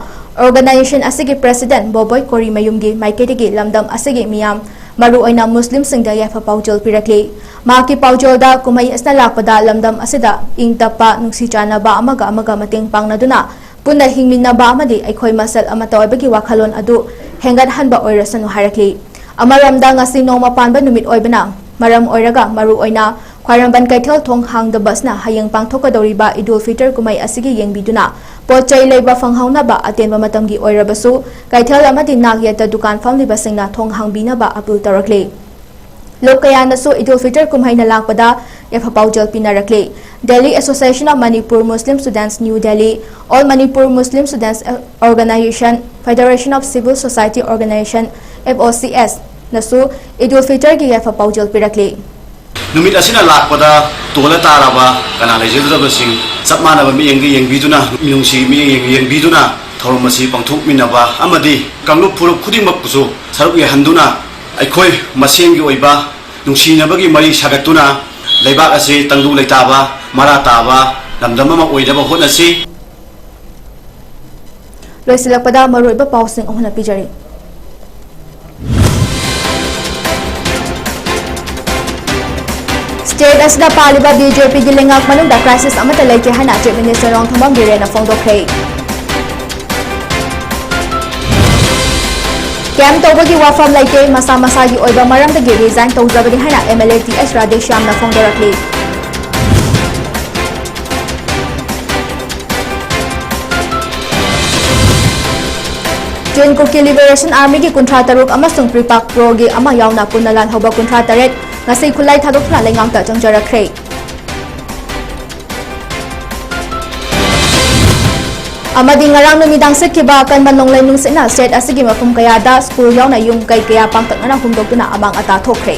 organization ꯑꯁꯤꯒꯤ president ꯕꯣꯕꯣꯏ ꯀꯣꯔꯤꯃꯌꯨꯝꯒꯤ ꯃꯥꯏꯀꯩꯗꯒꯤ ꯂꯝꯗꯝ ꯑꯁꯤꯒꯤ ꯃꯤꯌꯥꯝ ꯃꯔꯨꯑꯣꯏꯅ ꯃꯨꯁꯂꯤꯝꯁꯤꯡꯗ ꯌꯥꯏꯐ ꯄꯥꯎꯖꯦꯜ ꯄꯤꯔꯛꯂꯤ꯫ ꯃꯍꯥꯛꯀꯤ ꯄꯥꯎꯖꯦꯜꯗ ꯀꯨꯝꯍꯩ ꯑꯁꯤꯅ ꯂꯥꯛꯄꯗ ꯂꯝꯗꯝ ꯑꯁꯤꯗ ꯏꯪ ꯇꯞꯄ, ꯅꯨꯡꯁꯤ ꯆꯥꯟꯅꯕ, ꯑꯃꯒ ꯑꯃꯒ ꯃꯇꯦꯡ ꯄꯥꯡꯅꯗꯨꯅ ꯄꯨꯟꯅ ꯍꯤꯡꯃꯤꯟꯅꯕ ꯑꯃꯗꯤ ꯑꯩꯈꯣꯏ ꯃꯁꯦꯜ ꯑꯃꯠꯇ ꯑꯣꯏꯕꯒꯤ ꯋꯥꯈꯜꯂꯣꯟ ꯑꯗꯨ ꯍꯦꯟꯒꯠꯍꯟꯕ ꯑꯣꯏꯔꯁꯅꯨ ꯍꯥꯏꯔꯛꯂꯤ꯫ ꯑꯃꯔꯣꯝꯗ ꯉꯁꯤ ꯅꯣꯡꯃ ꯄꯥꯟꯕ ꯅꯨꯃꯤꯠ ꯑꯣꯏꯕꯅ ꯃꯔꯝ ꯑꯣꯏꯔꯒ ꯃꯔꯨꯑꯣꯏꯅ ꯈ꯭ꯋꯥꯏꯔꯝꯕꯟ ꯀꯩꯊꯦꯜ ꯊꯣꯡ ꯍꯥꯡꯗꯕ ꯑꯁꯤꯅ ꯍꯌꯦꯡ ꯄꯥꯡꯊꯣꯛꯀꯗꯧꯔꯤꯕ ꯏꯗꯨꯜ ꯐꯤꯇꯔ ꯀꯨꯝꯍꯩ ꯑꯁꯤꯒꯤ ꯌꯦꯡꯕꯤꯗꯨꯅ ꯄꯣꯠ ꯆꯩ ꯂꯩꯕ ꯐꯪꯍꯧꯅꯕ ꯑꯇꯦꯟꯕ ꯃꯇꯝꯒꯤ ꯑꯣꯏꯔꯕꯁꯨ ꯀꯩꯊꯦꯜ ꯑꯃꯗꯤ ꯅꯥꯛ ꯌꯦꯠꯇ ꯗꯨꯀꯥꯟ ꯐꯝꯂꯤꯕꯁꯤꯡꯅ ꯊꯣꯡ ꯍꯥꯡꯕꯤꯅꯕ ꯑꯄꯤꯜ ꯇꯧꯔꯛꯂꯤ꯫ ꯂꯨꯞ ꯀꯌꯥꯅꯁꯨ ꯏꯗꯨꯜ ꯐꯤꯇꯔ ꯀꯨꯝꯍꯩꯅ ꯂꯥꯛꯄꯗ ꯌꯥꯏꯐ ꯄꯥꯎꯖꯦꯜ ꯄꯤꯅꯔꯛꯂꯤ꯫ Delhi Association of Manipur Muslim Students, New Delhi, All Manipur Muslim Students Organization, Federation of Civil Society Organization, F O C S, ꯅꯁꯨ ꯏꯗꯨꯜ ꯐꯤꯇꯔꯒꯤ ꯌꯥꯏꯐ ꯄꯥꯎꯖꯦꯜ ꯄꯤꯔꯛꯂꯤ꯫ ꯅꯨꯃꯤꯠ ꯑꯁꯤꯅ ꯂꯥꯛꯄꯗ ꯇꯣꯜꯂ ꯇꯥꯔꯕ ꯀꯅꯥ ꯂꯩꯖꯗ꯭ꯔꯕꯁꯤꯡ ꯆꯞ ꯃꯥꯟꯅꯕ ꯃꯤꯠꯌꯦꯡꯗ ꯌꯦꯡꯕꯤꯗꯨꯅ, ꯃꯤꯅꯨꯡꯁꯤ ꯃꯤꯠꯌꯦꯡ ꯌꯦꯡꯕꯤꯗꯨꯅ ꯊꯧꯔꯝ ꯑꯁꯤ ꯄꯥꯡꯊꯣꯛꯃꯤꯟꯅꯕ ꯑꯃꯗꯤ ꯀꯥꯡꯂꯨꯞ ꯐꯨꯔꯨꯞ ꯈꯨꯗꯤꯡꯃꯛꯄꯨꯁꯨ ꯁꯔꯨꯛ ꯌꯥꯍꯟꯗꯨꯅ ꯑꯩꯈꯣꯏ ꯃꯁꯦꯟꯒꯤ ꯑꯣꯏꯕ ꯅꯨꯡꯁꯤꯅꯕꯒꯤ ꯃꯔꯤ ꯁꯥꯒꯠꯇꯨꯅ ꯂꯩꯕꯥꯛ ꯑꯁꯤ ꯇꯪꯗꯨ ꯂꯩꯇꯥꯕ, ꯃꯔꯥ ꯇꯥꯕ ꯂꯝꯗꯝ ꯑꯃ ꯑꯣꯏꯅꯕ ꯍꯣꯠꯅꯁꯤ꯫ ꯂꯣꯏꯁꯤꯜꯂꯛꯄꯗ ꯃꯔꯨꯑꯣꯏꯕ ꯄꯥꯎꯁꯤꯡ ꯑꯃꯨꯛ ꯍꯟꯅ ꯄꯤꯖꯔꯤ꯫ ꯁ꯭ꯇꯦꯠ ꯑꯁꯤꯗ ꯄꯥꯜꯂꯤꯕ ꯕꯤ ꯖꯦ ꯄꯤꯒꯤ ꯂꯩꯉꯥꯛ ꯃꯅꯨꯡꯗ ꯀ꯭ꯔꯥꯏꯁꯤꯁ ꯑꯃꯠꯇ ꯂꯩꯇꯦ ꯍꯥꯏꯅ ꯆꯤꯐ ꯃꯤꯅꯤꯁꯇꯔ ꯅꯣꯡꯊꯣꯝꯕꯝ ꯕꯤꯔꯦꯟꯅ ꯐꯣꯡꯗꯣꯛꯈ꯭ꯔꯦ꯫ ꯀꯦꯝꯞ ꯇꯧꯕꯒꯤ ꯋꯥꯐꯝ ꯂꯩꯇꯦ, ꯃꯁꯥ ꯃꯁꯥꯒꯤ ꯑꯣꯏꯕ ꯃꯔꯝꯗꯒꯤ ꯔꯤꯖꯥꯏꯟ ꯇꯧꯖꯕꯅꯤ ꯍꯥꯏꯅ ꯑꯦꯝ ꯑꯦꯜ ꯑꯦ ꯇꯤ ꯑꯦꯁ ꯔꯥꯙꯦꯁ꯭ꯌꯥꯝꯅ ꯐꯣꯡꯗꯣꯔꯛꯂꯤ꯫ ꯆꯤꯟ ꯀꯨꯀꯤ ꯂꯤꯕꯔꯦꯁꯟ ꯑꯥꯔꯃꯤꯒꯤ ꯀꯨꯟꯊ꯭ꯔꯥ ꯇꯔꯨꯛ ꯑꯃꯁꯨꯡ ꯄ꯭ꯔꯤꯄꯥꯛ ꯄ꯭ꯔꯣꯒꯤ ꯑꯃ ꯌꯥꯎꯅ ꯄꯨꯟꯅ ꯂꯥꯜꯍꯧꯕ ꯀꯨꯟꯊ꯭ꯔꯥ ꯇꯔꯦꯠ ꯉꯁꯤ ꯈꯨꯠꯂꯥꯏ ꯊꯥꯗꯣꯛꯇꯨꯅ ꯂꯩꯉꯥꯛꯇ ꯆꯪꯖꯔꯛꯈ꯭ꯔꯦ꯫ ꯑꯃꯗꯤ ꯉꯔꯥꯡ ꯅꯨꯃꯤꯗꯥꯡ ꯁꯤꯠꯈꯤꯕ ꯑꯀꯟꯕ ꯅꯣꯡꯂꯩ ꯅꯨꯡꯁꯤꯠꯅ ꯁ꯭ꯇꯦꯠ ꯑꯁꯤꯒꯤ ꯃꯐꯝ ꯀꯌꯥꯗ ꯁ꯭ꯀꯨꯜ ꯌꯥꯎꯅ ꯌꯨꯝ ꯀꯩ ꯀꯌꯥ ꯄꯥꯛꯇꯛꯅꯅ ꯍꯨꯝꯗꯣꯛꯇꯨꯅ ꯑꯃꯥꯡ ꯑꯇꯥ ꯊꯣꯛꯈ꯭ꯔꯦ꯫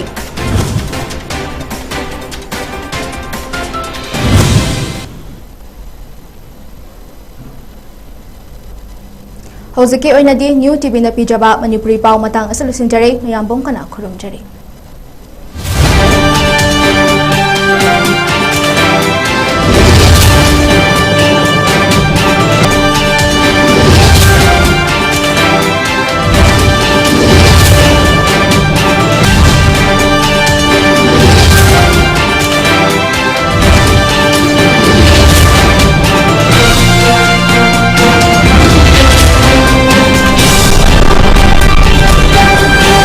ꯍꯧꯖꯤꯛꯀꯤ ꯑꯣꯏꯅꯗꯤ ꯅ꯭ꯌꯨ ꯇꯤ ꯚꯤꯅ ꯄꯤꯖꯕ ꯃꯅꯤꯄꯨꯔꯤ ꯄꯥꯎ ꯃꯇꯥꯡ ꯑꯁꯤ ꯂꯣꯏꯁꯤꯟꯖꯔꯦ꯫ ꯃꯌꯥꯝꯕꯨ ꯑꯃꯨꯛ ꯍꯟꯅ ꯈꯨꯔꯨꯝꯖꯔꯤ꯫